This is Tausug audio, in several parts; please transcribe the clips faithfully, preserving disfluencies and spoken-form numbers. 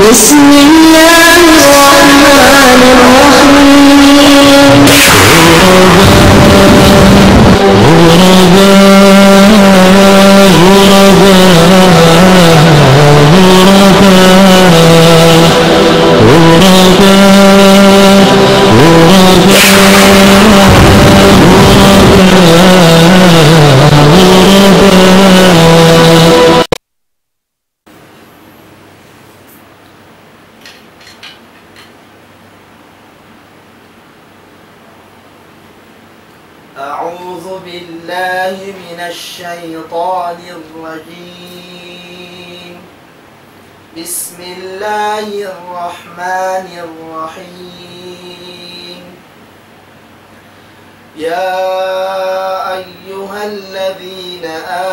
بسم الله الرحمن الرحيم. أعوذ بالله من الشيطان الرجيم. بسم الله الرحمن الرحيم. يا أيها الذين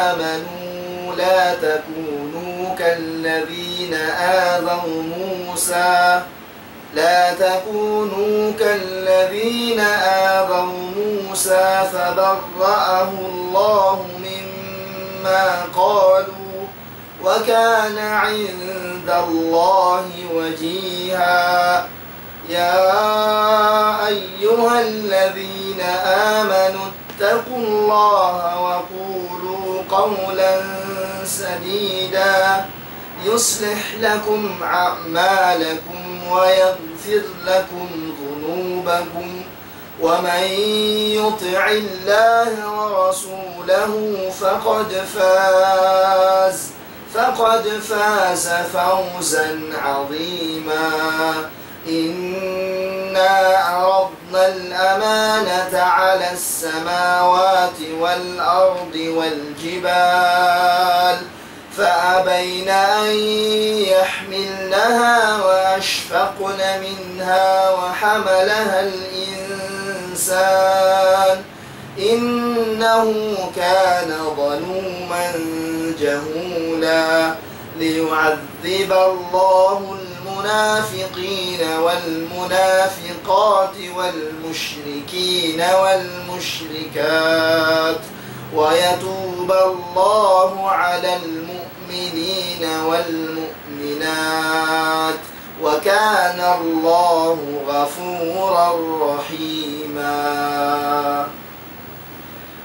آمنوا لا تكونوا كالذين آذوا موسى، لا تكونوا كالذين آذوا موسى فبرأه الله مما قالوا، وكان عند الله وجيها. يا أيها الذين آمنوا اتقوا الله وقولوا قولا سديدا يصلح لكم أعمالكم ويغفر لكم ذنوبكم، ومن يطع الله ورسوله فقد فاز، فقد فاز فوزا عظيما. إنا عرضنا الأمانة على السماوات والأرض والجبال فأبين أن يحملنها وأشفقن منها وحملها الإنسان إنه كان ظلوما جهولا. ليعذب الله المنافقين والمنافقات والمشركين والمشركات ويتوب الله على المؤمنين والمؤمنات وكان الله غفورا رحيما.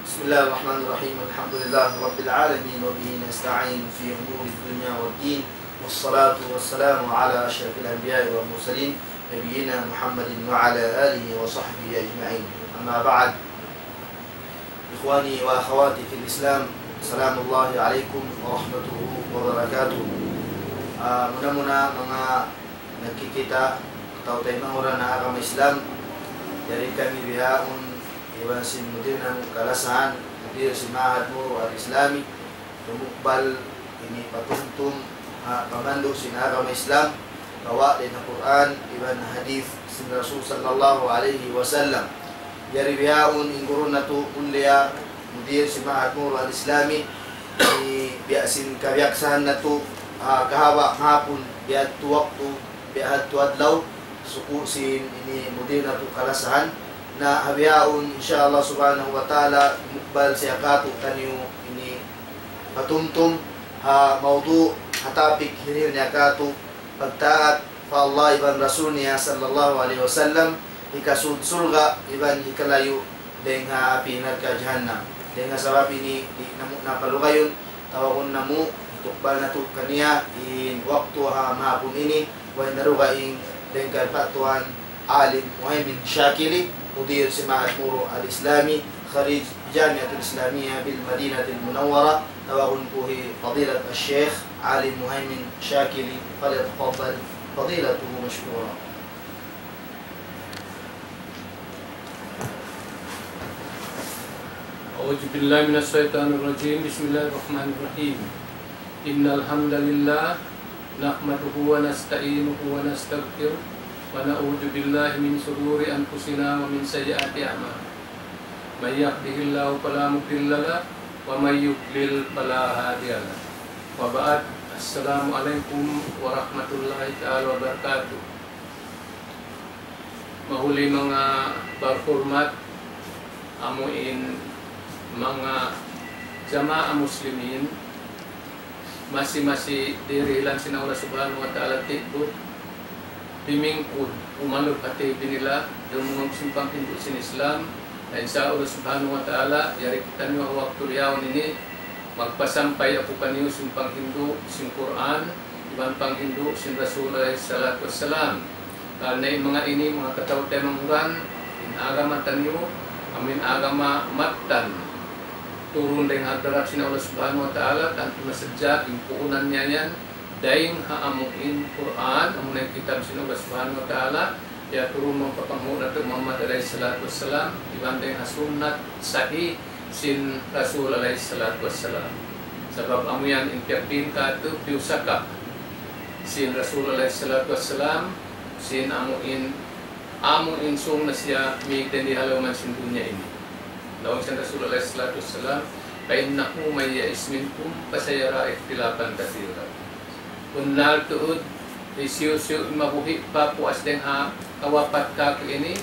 بسم الله الرحمن الرحيم. الحمد لله رب العالمين، وبه نستعين في أمور الدنيا والدين، والصلاة والسلام على أشرف الأنبياء والمرسلين، نبينا محمد وعلى آله وصحبه أجمعين. أما بعد، إخواني وأخواتي في الإسلام، سلام الله عليكم ورحمته وبركاته. Ah, muna-muna, manga nagkikita' atawa taymanghud ha agama Islam, yari kami bihaun iban sin mudir namu' kalasahan, mudir sin Ma'had Muru Al-Islami, tumukbal ini patumtum ha pamandu' sin agama Islam, kawa' dayn ha Qur'an iban hadith sin Rasul sallallahu alayhi wasallam. Yari bihaun in guru natu' mulia, mudir sin Ma'had Muru Al-Islami, ini biya' sin kabiyaksahan natu', ah, kahaba' mahapun, biya' tu waktu, biya' hadtu adlaw, suku' sin ini mudir natu' kalasahan. Na ha bihaun, insya Allah subhanahu wa ta'ala, mukbal siya kātu'niyu ini patumtum ha mawdu', ha topic hirihil niya kātu', pagtaat pa Allah iban Rasul niya sallallahu alayhi wasallam, hikasud surga' iban hikalayu' dayn ha api narka' jahannam. Dayn ha sabab ini, di' namu' na palugayun, tawagun namu', hitukbal natu' kaniya in waktu ha mahapun ini, way na dugaing dayn kan pa tuwan Alim Muhaymin Shakili, mudir sin Ma'had Muru Al-Islami, kharij Jamiatul Islamiyah bil Madinatil Munawwarah, tawagun ku hi Fadilat Al-Sheikh Alim Muhaymin Shakili, فليتفضل فضيلته مشكورا. أعوذ بالله من الشيطان الرجيم. بسم الله الرحمن الرحيم. إن الحمد لله نحمده ونستعينه ونستغفره ونعوذ بالله من شرور أنفسنا ومن سيئات أعمالنا. من يهده الله فلا مضل له ومن يضلل فلا هادي له. وبعد، السلام عليكم ورحمة الله تعالى وبركاته. Mahuli manga barhurmat, amu in manga jamaa muslimin, masi-masi dirihilan sin Allah Subhanahu wa Ta'ala tibuuk, bimingkud, umalup ha T V nila, dumungug sin panghindu' sin Islam. Na insya Allah Subhanahu wa Ta'ala, yari kitaniyu ha waktu bihaun ini, magpasampay aku kaniyu sin panghindu' sin Qur'an, iban panghindu' sin Rasul alayhi salatu wassalam. Karna' in manga ini, manga kataw-taymanghuran, in agama taniyu, amu in agama mattan. Turun dayn ha hadarat sin Allah Subhanahu wa Ta'ala, tantu na sadja, in puunan niya yan, dayn ha amu in Qur'an, amu na in kitab sin Allah Subhanahu wa Ta'ala, ya turun mawn pa panghu' natu' Muhammad alayhi salatu wassalam, iban dayn ha sunnat sahih sin Rasul alayhi salatu wassalam. Sabab amu yan in piyagpin katu' piyusaka sin Rasul alayhi salatu wassalam, sin amu in, amu in sung na siya miyitindi ha lawm sin dunya ini. Laung sin Rasul alayhi salatu wassalam, فإنه من يعش منكم فسيرى اختلافا كثيرا. Bunnal tuud, hisiyu-siyu in mabuhi' pa puas dayn ha kawapat kāku' ini,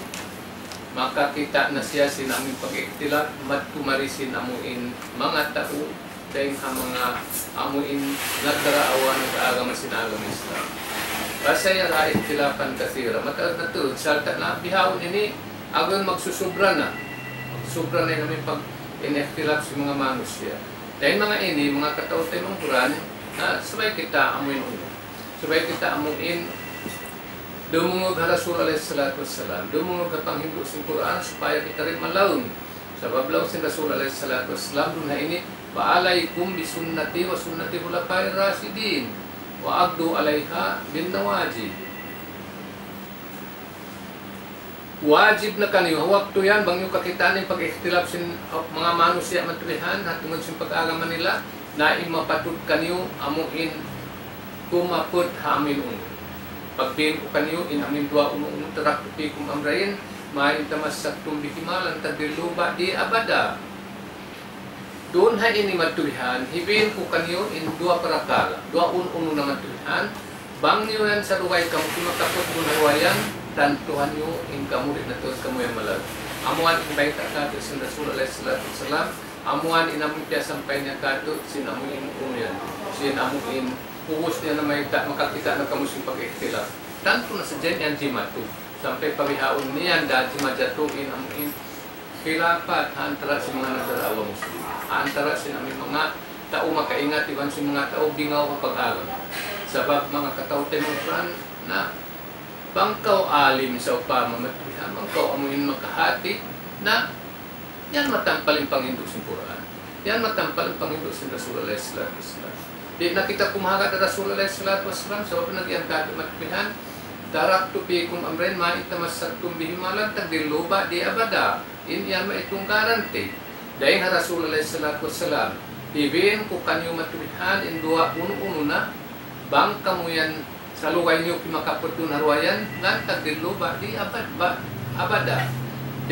makakita' na siya sin amu in pag-ikhtilaf, madtu mari sin amu in manga tau, dayn ha manga amu in nagdaraawan nag-agama sin agama Islam. فسيرى اختلافا كثيرا. Mataud na tuud, sarta' na bihaun ini, agun magsusubra na. Magsusubra na in amu in pag-, in ikhtilaf sin manga manusiya'. Dayn manga ini, manga kataw-taymanghuran, na subay kita amu in unu. Subay kita amu in dumungug ha Rasul alayhi salatu wassalam, dumungug ha panghindu' sin Qur'an, supaya kita di' malaung. Sabab laung sin Rasul alayhi salatu wassalam, duun ha ini, فعليكم بسنتي وسنة الخلفاء الراشدين وعضوا عليها بالنواجذ. Wajib na kaniyu, ha waktu yan, bang niyu kakitaan in pag-ikhtilaf sin, uh, manga manusiya' matulihan, ha tungud sin pag-agama nila, na in mapatut kaniyu, amu in kumaput ha amu in unu. Pagbin ku kaniyu, in amu in duwa unu-unu, تركت فيكم أمرين ما إن تمسكتم بهما لن تضلوا بعدي أبدا. Duun ha ini matulihan, hibin ku kaniyu in duwa parakala', duwa unu-unu na matulihan, bang niyu yan salugay kamu kimakaput duun ha duwa yan, tantuhan niyu in kamu di' na tuud kamu yan malaung. Amu yan in bayta' katu' sin Rasul alayhi salatu wassalam, amu yan in amu in piyasampay niya katu' sin amu in unu yan, sin amu in ubus niya na mayta', makakita' na kamu sin pag-ikhtilaf. Tantu na sadja yan jimatu. Sampay pa bihaun niyan da jimajatu in amu in khilafat ha antara' sin manga nagdaraawa Muslim, ha antara' sin amu in manga tau makaingat iban sin manga tau bingaw ha pag-agama. Sabab manga kataw-taymanghuran, na bang kaw alim sawpama matulihan, bang kaw amu in makahati, na yan matampal in panghindu' sin Qur'an. Yan matampal in panghindu' sin Rasul alayhi salatu wassalam. Di' na kita kumahagad ha Rasul alayhi salatu wassalam, sabab na yan katu' matulihan, تركت فيكم أمرين ما إن تمسكتم بهما لن تضلوا بعدي أبدا. In yan maitung garanti. Dayn ha Rasul alayhi salatu wassalam, hibin ku kaniyu matulihan in duwa unu-unu na, bang kamu yan salugay niyu kimakaput duun ha duwa yan, لن تضلوا بعدي أبد-, ba-, أبدا.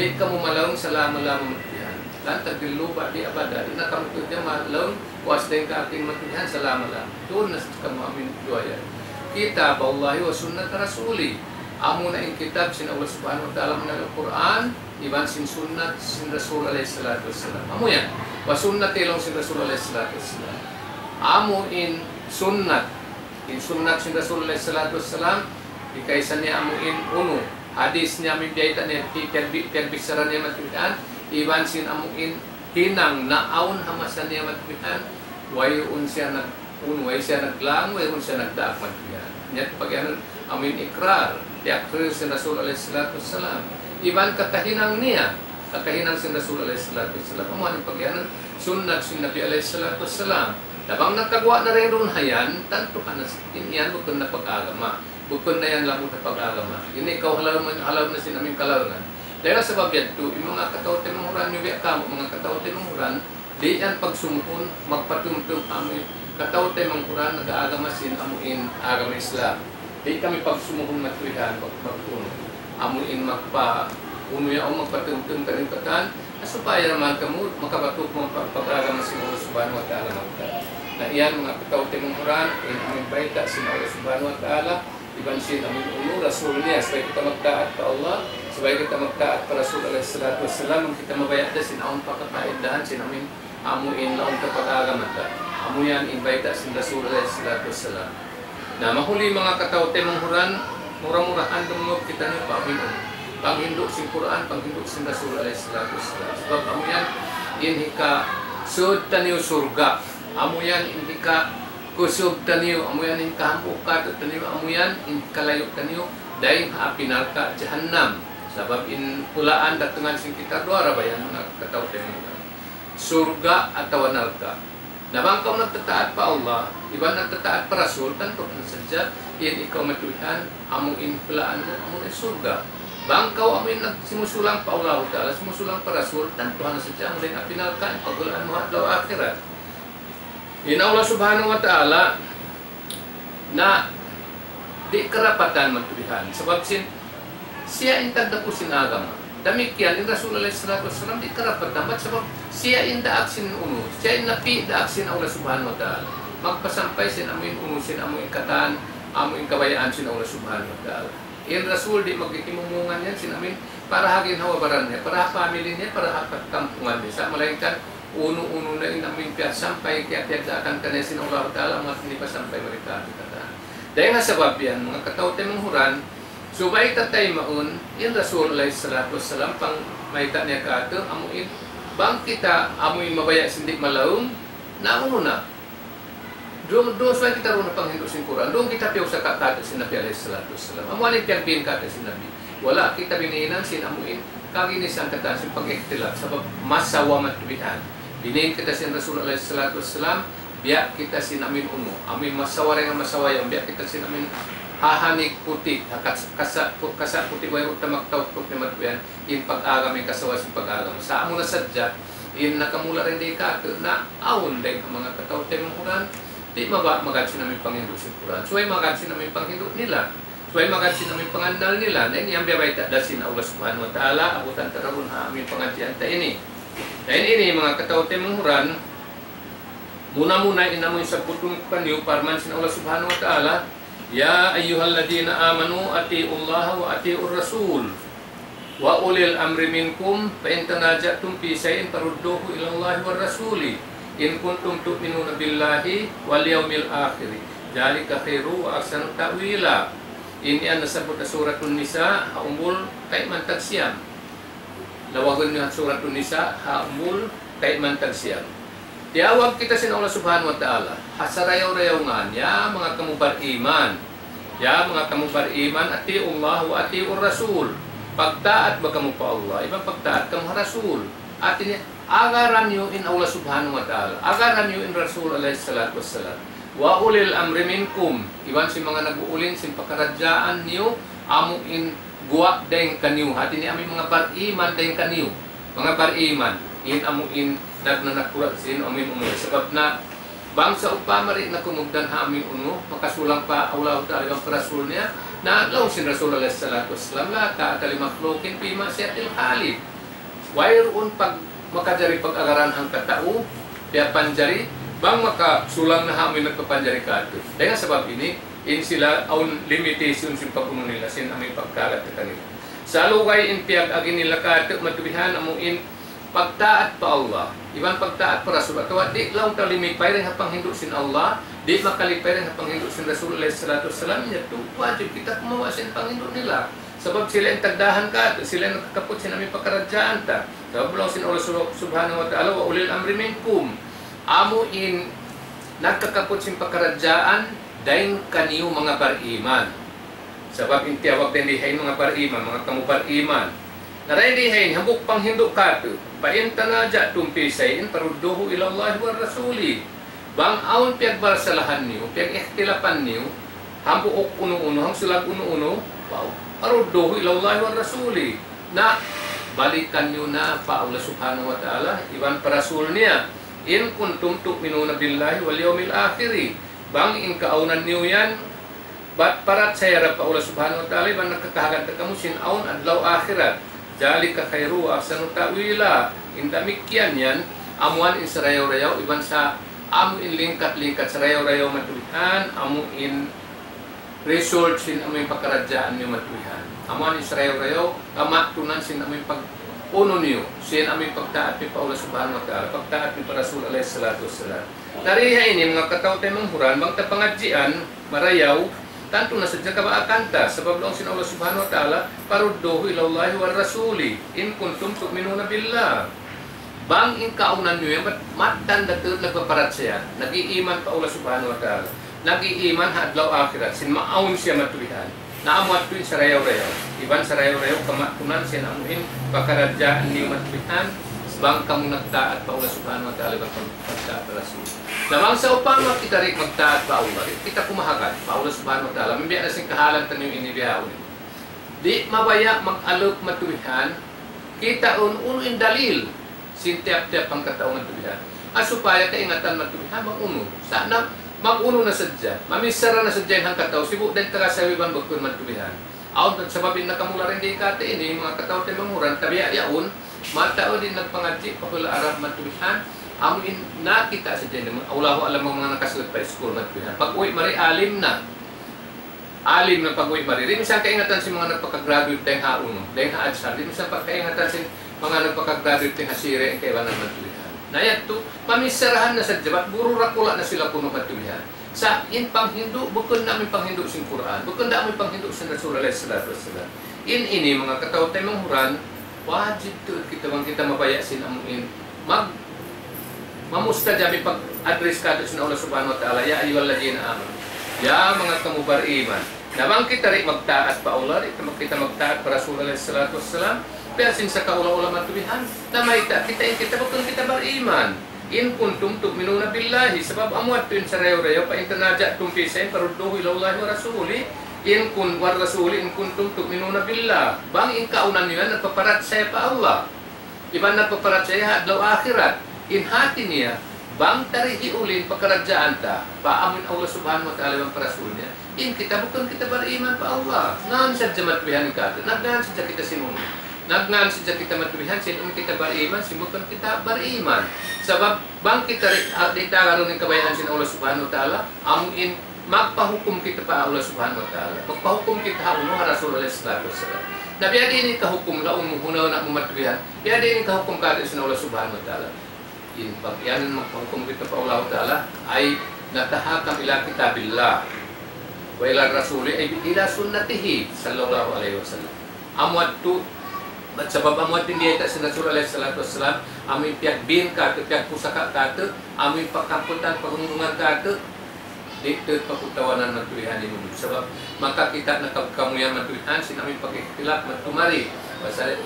Di' kamu malaung salama-lama matulihan. لن تضلوا بعدي أبدا. Di' na kamu tuud malaung puas dayn ha aku matulihan salama-lama. Duun na sadja kamu amu in duwa yan. كتاب الله وسنة رسوله. Amu na in kitab sin Allah Subhanahu wa Ta'ala, amu na Al-Qur'an, iban sin sunnat sin Rasul alayhi salatu wassalam. Amu yan. وسنتي, laung sin Rasul alayhi salatu wassalam. Amu in sunnat. In sunnat sin Rasul alayhi salatu wassalam, hikaisa niya amu in unu. Hadis niya, amu in biyayta' niya, pi-, piyagbi-, piyagbichara niya matulihan, iban sin amu in hinang naawn ha masa niya matulihan, wayruun siya nag-, unu, way siya naglang, wayruun siya nagdaak matulihan. Niya pagiyanun, amu in ikrar, tiyakrir sin Rasul alayhi salatu wassalam. Iban kakahinang niya, kakahinang sin Rasul alayhi salatu wassalam. Amu in pagiyanun, sunnat sin Nabi alayhi salatu wassalam. Na bang nakaguwa' na dayn duun ha yan, tantu ha na, in yan bukun na pag-agama. Bukun na yan lamud ha pag-agama. Ini kaw halaum, halaum na sin amu in kalaungan. Dayn ha sabab yadtu, in manga kataw-taymanghuran, niyu biya' kamu, manga kataw-taymanghuran, di' yan pagsumuhun, magpatumtum amu in kataw-taymanghuran, nag-aagama sin amu in agama Islam. Di' kami pagsumuhun matulihan, mag-, mag-, unu. Amu in magpa-, unu yaun, magpatumtum kaniyu katan, na supaya man kamu makabatu' kamu pa-, pag-agama sin Allah Subhanahu wa Ta'ala magka. Na iyan manga kataw-taymanghuran, in amu in bayta' sin Allah Subhanahu wa Ta'ala, iban sin amu in unu Rasul niya, supaya kita magtaat pa Allah, supaya kita magtaat pa Rasul alayhi salatu wassalam, bang kita mabaya' da sin awn pa kakaindahan sin amu in, amu in laung ta pag-agama ta. Amu yan in bayta' sin Rasul alayhi salatu wassalam. Na mahuli manga kataw-taymanghuran, mura-murahan dumungug kitaniyu pa amin. Panghindu' sin Qur'an, panghindu' sin Rasul alayhi salatu wassalam. Sabab amu yan in hikasud taniyu surga'. Amu yan in hikakusug taniyu, amu yan in hikahambuuk kātu'niyu, amu yan in hikalayu' taniyu dayn ha api narka' jahannam. Sabab in hulaan datungan sin kita duwa ra bayan manga kataw-taymanghuran. Surga' atawa narka'. Na bang kaw nagtataat pa Allah, iban nagtataat pa Rasul, tantu na sadja, in ikaw matuwihan, amu in hulaan mu, amu in surga'. Bang kaw amu in nag-, simusulang pa Allahu Ta'ala, simusulang pa Rasul, tantu na sadja, amu in api narka', in paghulaan mu ha adlaw akhirat. In Allah Subhanahu wa Ta'ala, na di' karapatan matuwihan. Sabab sin, siya in tagdapu sin agama. Damikkiyan in Rasul alayhi salatu wassalam di' karapatan. Bat sabab siya in daak sin unu, siya in napi' daak sin Allah Subhanahu wa Ta'ala. Magpasampay sin amu in unu, sin amu in katan, amu in kabayaan sin Allah Subhanahu wa Ta'ala. In Rasul di' maghihimumungan yan sin amu in para ha ginhawa-baran niya, para ha family niya, para ha kampungan niya. Sa' malaingkan unu-unu na in amu in piyagsampay, kaya piyagdaakan kaniya sin Allah Ta'ala, amu in pasampay mari kātu' katan. Dayn ha sabab yan, manga kataw-taymanghuran, subay ta taymaun, in Rasul alayhi salatu wassalam, pangmayta' niya kātu', amu in, bang kita, amu in mabaya' sin di' malaung, na unu na. Duun, duun subay kita duun panghindu' sin Qur'an. Duun kita piyusaka kātu' sin Nabi alayhi salatu wassalam. Amu in piyagbin kātu' sin Nabi. Wala' kita bininan sin amu in kaginisan katan sin pag-ikhtilat. Sabab masawa matuwihan. Binin kita sin Rasul alayhi salatu wassalam. Biya' kita sin amu in unu. Amu in masawa dayn ha masawa yan. Biya' kita sin amu in hahanik puti'. Hakas-, kasa-, kasa puti' way ruta magtaw puti' matuwihan. In pag-agama, in kasawa sin pag-agama. Sa' amu na sadja, in nakamula dayn di kātu', na awn dayn ha manga kataw-taymanghuran, di' mabaya' magad sin amu in panghindu' sin Qur'an. Subay magad sin amu in panghindu' nila. Subay magad sin amu in pangannal nila. Na ini in biyabayta' da sin Allah Subhanahu wa Ta'ala, abutan ta duun ha amu in pangadjian ta ini. Na ini, ini manga kataw-taymanghuran, muna-muna in amu in sabbutun kaniyu, parman sin Allah Subhanahu wa Ta'ala, يا أيها الذين آمنوا أطيعوا الله وأطيعوا الرسول وأولي الأمر منكم فإن تنازعتم في شيء فردوه إلى الله والرسول إن كنتم تؤمنون بالله واليوم الآخر ذلك خير وأحسن تأويلا. Ini in nasabbut ha Suratun Nisa, ha umbul kayman tagsiyam. Lawagun niyu ha Suratun Nisa, ha umbul kayman tagsiyam. Tiyawag kita sin Allah Subhanahu wa Ta'ala ha sarayaw-rayaw ngan, ya manga kamu bariman. Ya manga kamu bariman, أطيعوا الله وأطيعوا الرسول. Pagtaat ba kamu pa Allah, iban pagtaat kamu ha Rasul. Hati niya, agaran niyu in Allah Subhanahu wa Ta'ala. Agaran niyu in Rasul alayhi salatu wassalam. وأولي الأمر منكم. Iban sin manga nag-uulin sin pakaradjaan niyu, amu in guwa' dayn kaniyu. Hati niya amu in manga bariman dayn kaniyu. Manga bariman. In amu in nagnanakura' sin amu in umur. Sabab na bang sawpama di' na kumugdan ha amu in unu, makasulang pa Allah Ta'ala iban pa Rasul niya, na laung sin Rasul alayhi salatu wassalam, لا طاعة لمخلوق في معصية الخالق. Wayruun pag-, makajari pag-agaran hangkatau, piyapanjari, bang makasulang na ha amu in nagpapanjari kātu'. Dayn ha sabab ini, in sila awn limitation sin pag-unu nila, sin amu in pagkalat kanila. Sa' lugay in piyag-agi nila kātu', matuwihan amu in pagtaat pa Allah, iban pagtaat pa Rasul, atawa di' laung ta limipay dayn ha panghindu' sin Allah, di' makalipay dayn ha panghindu' sin Rasul alayhi salatu wassalam, yadtu wajib kita kumawa' sin panghindu' nila. Sabab sila in tagdahan kātu', sila in nagkakaput sin amu in pakaradjaan ta. Sabab laung sin Allah Sub-, Subhanahu wa Ta'ala, وأولي الأمر منكم. Amu in nagkakaput sin pakaradjaan, dayn kaniyu manga bariman. Sabab in tiyawag dayn di ha yan manga bariman, manga kamu bariman. Na dayn di ha yan, hambuuk panghindu' kātu', فإن تنازعتم في شيء فردوه إلى الله والرسول. Bang awn piyagbarsalahan niyu, piyag-ikhtilafan niyu, hambuuk unu-unu, hangsulag unu-unu, فردوه إلى الله والرسول. Na, balikan niyu na pa Allah Subhanahu wa Ta'ala, iban pa Rasul niya. إن كنتم تؤمنون بالله واليوم الآخر. Bang in kaawnan niyu yan, bat parachaya da pa Allah Subhanahu wa Ta'ala, iban nagkakahagad da kamu sin awn adlaw akhirat. ذلك خير وأحسن تأويلا. In damikkiyan yan, amuan in sarayaw-rayaw, iban sa amu in lingkat-lingkat sarayaw-rayaw matuwihan, amu in result sin amu in pakaradjaan niyu matuwihan. Amuan in sarayaw-rayaw, kamatunan sin amu in pag-, Unu niyu, sin amu in pagtaat niyu pa Allah Subhanahu wa Ta'ala, pagtaat niyu pa Rasul alayhi salatu wassalam. Dayn ha ini, manga kataw-taymanghuran, bang ta pangadjian, marayaw, tantu na sadja kabaakan ta, sabab laung sin Allah Subhanahu wa Ta'ala, فردوه إلى الله والرسول إن كنتم تؤمنون بالله. Bang in kaawnan niyu yan, mat-, mattan da tuud nagpaparachaya, nag-iiman pa Allah Subhanahu wa Ta'ala, nag-iiman ha adlaw akhirat, sin maawn siya matuwihan. Na amu yadtu in sarayaw-rayaw. Iban sarayaw-rayaw kamatunan sin amu in pakaradjaan niyu matuwihan, bang kamu nagtaat pa Allah Subhanahu wa Ta'ala, bang kamu nagtaat pa Rasul. Na bang sawpama kita di' magtaat pa Allah, di' kita kumahagad pa Allah Subhanahu wa Ta'ala, mabiya' na sin kahalan taniyu ini bihaun. Di' mabaya' mag-alup matuwihan, kitaun unu in dalil sin tiyap-tiyap hangkatau matuwihan. Ha supaya kaingatan matuwihan, mag-unu. Sa' na, mag-unu na sadja. Mamichara na sadja in hangkatau, sibu' da in taga sawiban bukun matuwihan. Awn, sabab in nakamula dayn di kata ini, manga kataw-taymanghuran, tabiya' yaun, mataud in nagpangadji' pa hula' Arab matuwihan, amu in nakita' sadja in, Allahu a'lam, manga nakasud pa iskul matuwihan. Pag-uwi' mari alim na. Alim na pag-uwi' mari. Di' minsan kaingatan sin manga nagpaka-graduate dayn ha unu, dayn ha Azhar. Di' minsan pa kaingatan sin manga nagpaka-graduate dayn ha Siri, in kaibanan matuwihan. Na yadtu, pamicharahan na sadja, bat guru dakula' na sila kunu' matuwihan. Sa' in panghindu', bukun na amu in panghindu' sin Qur'an, bukun da amu in panghindu' sin Rasul alayhi salatu wassalam. In ini, manga kataw-taymanghuran, wajib tuud kita, bang kita mabaya' sin amu in mag-, mamustajab in pag-address kātu' sin Allah Subhanahu wa Ta'ala, يا أيها الذين آمنوا. Ya manga kamu bariman. Na bang kita di' magtaat pa Allah, di' kita magtaat pa Rasul alayhi salatu wassalam, biya' sin sakaula-ula matuwihan, na mayta' kita, in kita bukun kita bariman. إن كنتم تؤمنون بالله, sabab amu yadtu in sarayaw-rayaw, فإن تنازعتم في شيء فردوه إلى الله والرسول إن كن-، والرسول إن كنتم تؤمنون بالله. Bang in kaawnan niyu yan nagpaparachaya pa Allah, iban nagpaparachaya ha adlaw akhirat, in hati niya, bang ta di' hiuli in pakaradjaan ta pa amu in Allah Subhanahu wa Ta'ala iban pa Rasul niya, in kita bukun kita bariman pa Allah. Ngan sadja matuwihan kātu', ngan sadja kita sin unu. Ngan sadja kita matuwihan sin unu kita bariman, sin bukun kita bariman. Sabab bang kita di', di' ta agarun in kabayaan sin Allah Subhanahu wa Ta'ala, amu in magpahukum kita pa Allah Subhanahu wa Ta'ala. Magpahukum kita ha unu, ha Rasul alayhi salatu wassalam. Na biya' diin in kahukum, laung mu, huna-huna mu matuwihan, biya' diin in kahukum kātu' sin Allah Subhanahu wa Ta'ala. In pag-iyanun magpahukum kita pa Allah Ta'ala, أي نتحاكم إلى كتاب الله وإلى الرسول أي إلى سنته صلى الله عليه وسلم. Amu yadtu, bat sabab amu yadtu in biyayta' sin Rasul alayhi salatu wassalam, amu in piyagbin kātu', piyagpusaka kātu', amu in pagkamputan, paghundungan kātu', di' tuud pagkutawanan matuwihan in unu. Sabab, makakita' na kab-, kamu yan matuwihan, sin amu in pag-ikhtilaf, matu mari. Pasal,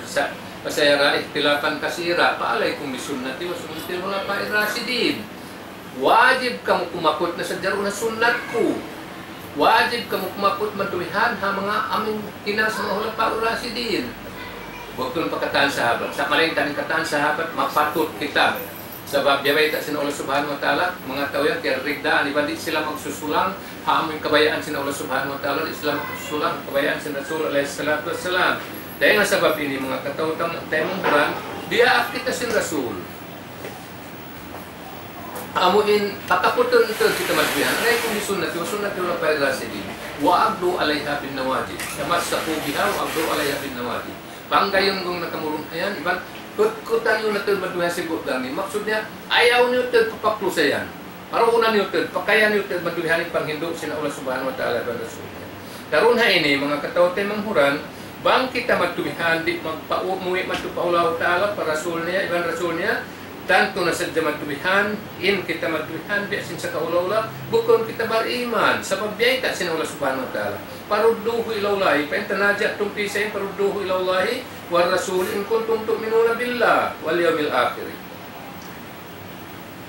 sa-, فسيرى اختلافا كثيرا، فعليكم بسنتي وسنة الخلفاء الراشدين. Wajib kamu kumaput na sadja duun ha sunnat ku. Wajib kamu kumaput matuwihan ha manga amu in hinang sin manga khulafa ar-rashidin. Bukun pa katan sahabat. Sa' malayngkan in katan sahabat, mapatut kita. Sabab biya' bayta' sin Allah Subhanahu wa Ta'ala, manga tau yan kiyariddaan, iban di' sila magsusulang ha amu in kabayaan sin Allah Subhanahu wa Ta'ala, di' sila magsusulang ha kabayaan sin Rasul alayhi salatu wassalam. Dayn ha sabab ini, manga kataw-taymanghuran, diyaak kita sin Rasul. Amu in pakaputun tuud kita matuwihan. عليكم بسنتي وسنة الخلفاء الراشدين. وعضوا عليها بالنواجذ. تمسكوا بها وعضوا عليها بالنواجذ. Panggayunggung na kamu duun ha yan, iban kut-, kutkutan niyu na tuud matuwihan sin butang niyu. Maksud niya, ayaw niyu tuud papaklusayan. Paruunan niyu tuud, pakayan niyu tuud matuwihan in panghindu' sin Allah Subhanahu wa Ta'ala iban Rasul niya. Dayn ha ini, manga kataw-taymanghuran, bang kita matuwihan, di' magpa-, muwi' madtu pa Allah Ta'ala, pa Rasul niya, iban Rasul niya, tantu na sadja matuwihan, in kita matuwihan, biya' sin sakaula-ula, bukun kita bariman, sabab biyayta' sin Allah Subhanahu wa Ta'ala. فردوه إلى الله، فإن تنازعتم في شيء فردوه إلى الله والرسول إن كنتم تؤمنون بالله واليوم الآخر.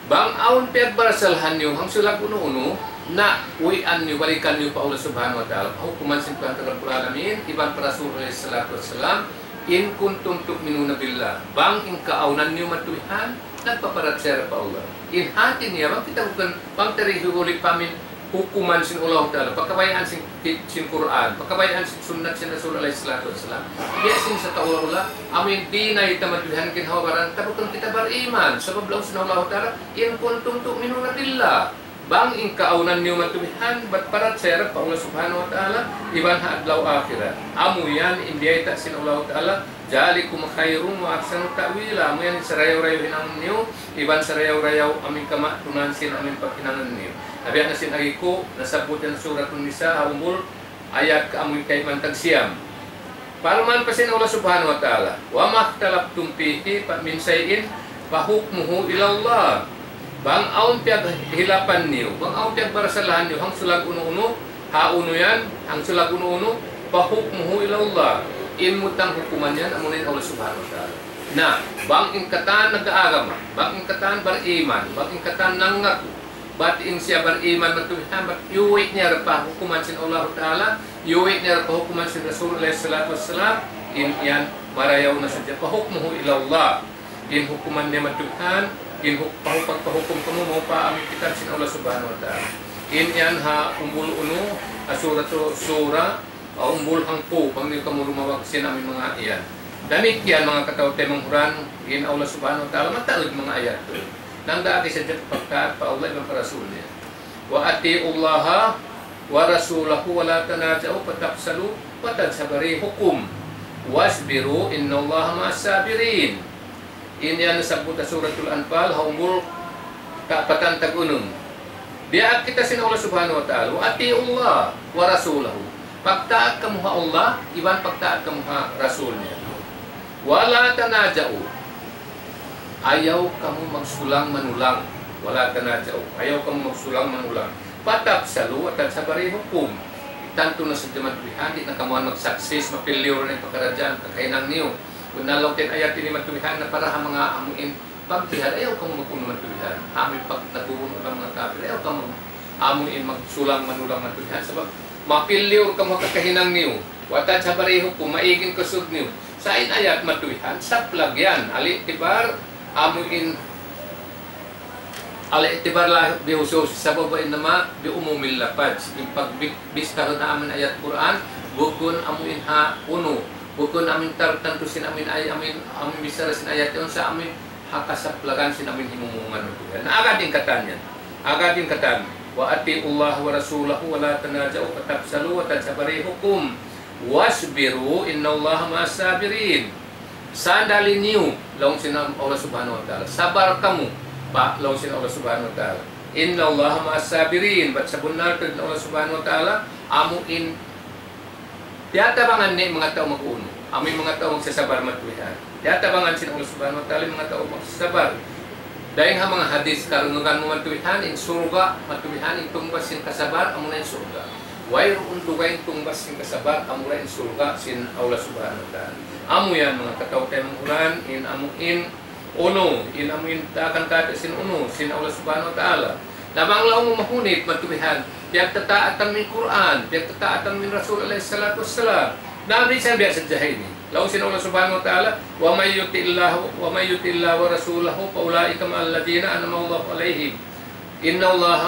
Bang awn piyagbarasahan niyu, hangsulag unu-unu, na uwian niyu, balikan niyu pa Allah Subhanahu wa Ta'ala. Hukuman sin Tuhan Rabbul Alamin, iban pa Rasul alayhi salatu wassalam, إن كنتم تؤمنون بالله. Bang in kaawnan niyu matuwihan, nagpaparachaya pa Allah. In hati niya, bang kita bukun, bang ta di' hiuli' pa amu in hukuman sin Allah Ta'ala, pakabayaan sin, sin Qur'an, pakabayaan sin sunnat sin Rasul alayhi salatu wassalam. Biya' sin sakaula-ula, amu in di' na kita matuwihan ginhawa-baran ta, bukun kita bariman. Sabab laung sin Allah Ta'ala, إن كنتم تؤمنون بالله. Bang in kaawnan niyu matuwihan, bat parachaya pa Allah Subhanahu wa Ta'ala, iban ha adlaw akhirat. Amu yan in biyayta' sin Allah Ta'ala, ذلكم خير وأحسن تأويلا. Amu yan in sarayaw-rayaw hinangun niyu, iban sarayaw-rayaw amu in kamatunan sin amu in paghinangun niyu. Na biya' na sin agi ku, nasabbut yan Suratun Nisa, ha umbul ayat ka amu in kayman tagsiyam. Parman pa sin Allah Subhanahu wa Ta'ala, وما اختلفتم فيه من شيء فحكمه إلى الله. Bang awn piyaghilapan niyu, bang awn piyagbarasahan niyu, hangsulag unu-unu, ha unu yan, hangsulag unu-unu, فحكمه إلى الله. In mutang hukuman yan, amuna in Allah Subhanahu wa Ta'ala. Na, bang in katan nag-aagama, bang in katan bariman, bang in katan nangaku, bat in siya bariman matuwihan, bat iyuwi' niya da pa hukuman sin Allah Ta'ala, iyuwi' niya da pa hukuman sin Rasul alayhi salatu wassalam, in yan marayaw na sadja, فحكمه إلى الله. In hukuman niya matuwihan, in huk-, pahu-, pagpahukum kamu, mawn pa amu in kitab sin Allah Subhanahu wa Ta'ala. In yan ha umbul unu, ha Suratu Shura, ha umbul hangpu', bang di' kamu lumawag sin amu in manga yan. Damikkiyan manga kataw-taymanghuran, in Allah Subhanahu wa Ta'ala, mataud manga ayat tu. Nang dati sadja pagtaat pa Allah iban pa Rasul niya. وأطيعوا الله ورسوله ولا تنازعوا فتفشلوا وتذهب ريحكم واصبروا إن الله مع الصابرين. In yan nasabbut ha Suratul Anfal, ha umbul kaapatan tag-unum. Diyaak kita sin Allah Subhanahu wa Ta'ala, وأطيعوا الله ورسوله. Pagtaat kamu ha Allah, iban pagtaat kamu ha Rasul niya. ولا تنازعوا. Ayaw kamu magsulang-manulang. ولا تنازعوا. Ayaw kamu magsulang-manulang. فتفشلوا وتذهب ريحكم. Tantu na sadja matuwihan, di' na kamu magsukses, mapilliur na in pakaradjaan, kakahinang niyu. Laung sin ayat ini matuwihan na para ha manga amu in pagjihad, ayaw kamu mag-unu matuwihan. Amu in pag-, nagbubunuh in manga kapir, ayaw kamu amu in magsulang-manulang matuwihan. Sabab, mapilliur kamu ha kakahinang niyu. وتذهب ريحكم, maig in kusug niyu. Sa' in ayat matuwihan, saplag yan. الاعتبار, amu in الاعتبار لا بخصوص السبب وإنما بعموم اللفظ. In pagbi-, bistahun ha amu in ayat Qur'an, bukun amu in ha unu, bukun amu in tartantu sin amu in ay-, amu in, amu in bichara sin ayat yaun sa' amu in ha kasaplagan sin amu in himumungan. Na agad in katan yan. Agad in katan. وأطيعوا الله ورسوله ولا تنازعوا فتفشلوا وتذهب ريحكم واصبروا إن الله مع الصابرين. Sandali niyu, laung sin Allah Subhanahu wa Ta'ala. Sabar kamu, pa, laung sin Allah Subhanahu wa Ta'ala. إن الله مع الصابرين. Bat sabunnal tuud in Allah Subhanahu wa Ta'ala, amu in tiyatabangan niya in manga tau mag-unu. Amu in manga tau magsasabar matuwihan. Tiyatabangan sin Allah Subhanahu wa Ta'ala in manga tau magsasabar. Dayn ha manga hadith, karungugan mu matuwihan, in surga', matuwihan, in tungbas sin kasabar, amuna in surga'. Wayruun dugaing tungbas sin kasabar, amura in surga' sin Allah Subhanahu wa Ta'ala. Amu yan, manga kataw-taymanghuran, in amu in unu, in amu in taakan katu' sin unu, sin Allah Subhanahu wa Ta'ala. Na bang laung mu mahunit, matuwihan, piyagtataatan mu in Qur'an, piyagtataatan mu in Rasul alayhi salatu wassalam. Na minsan biya' sadja ini. Laung sin Allah Subhanahu wa Ta'ala, ومن يطع الله، ومن يطع الله ورسوله فأولئك مع الذين أنعم الله عليهم. إن الله،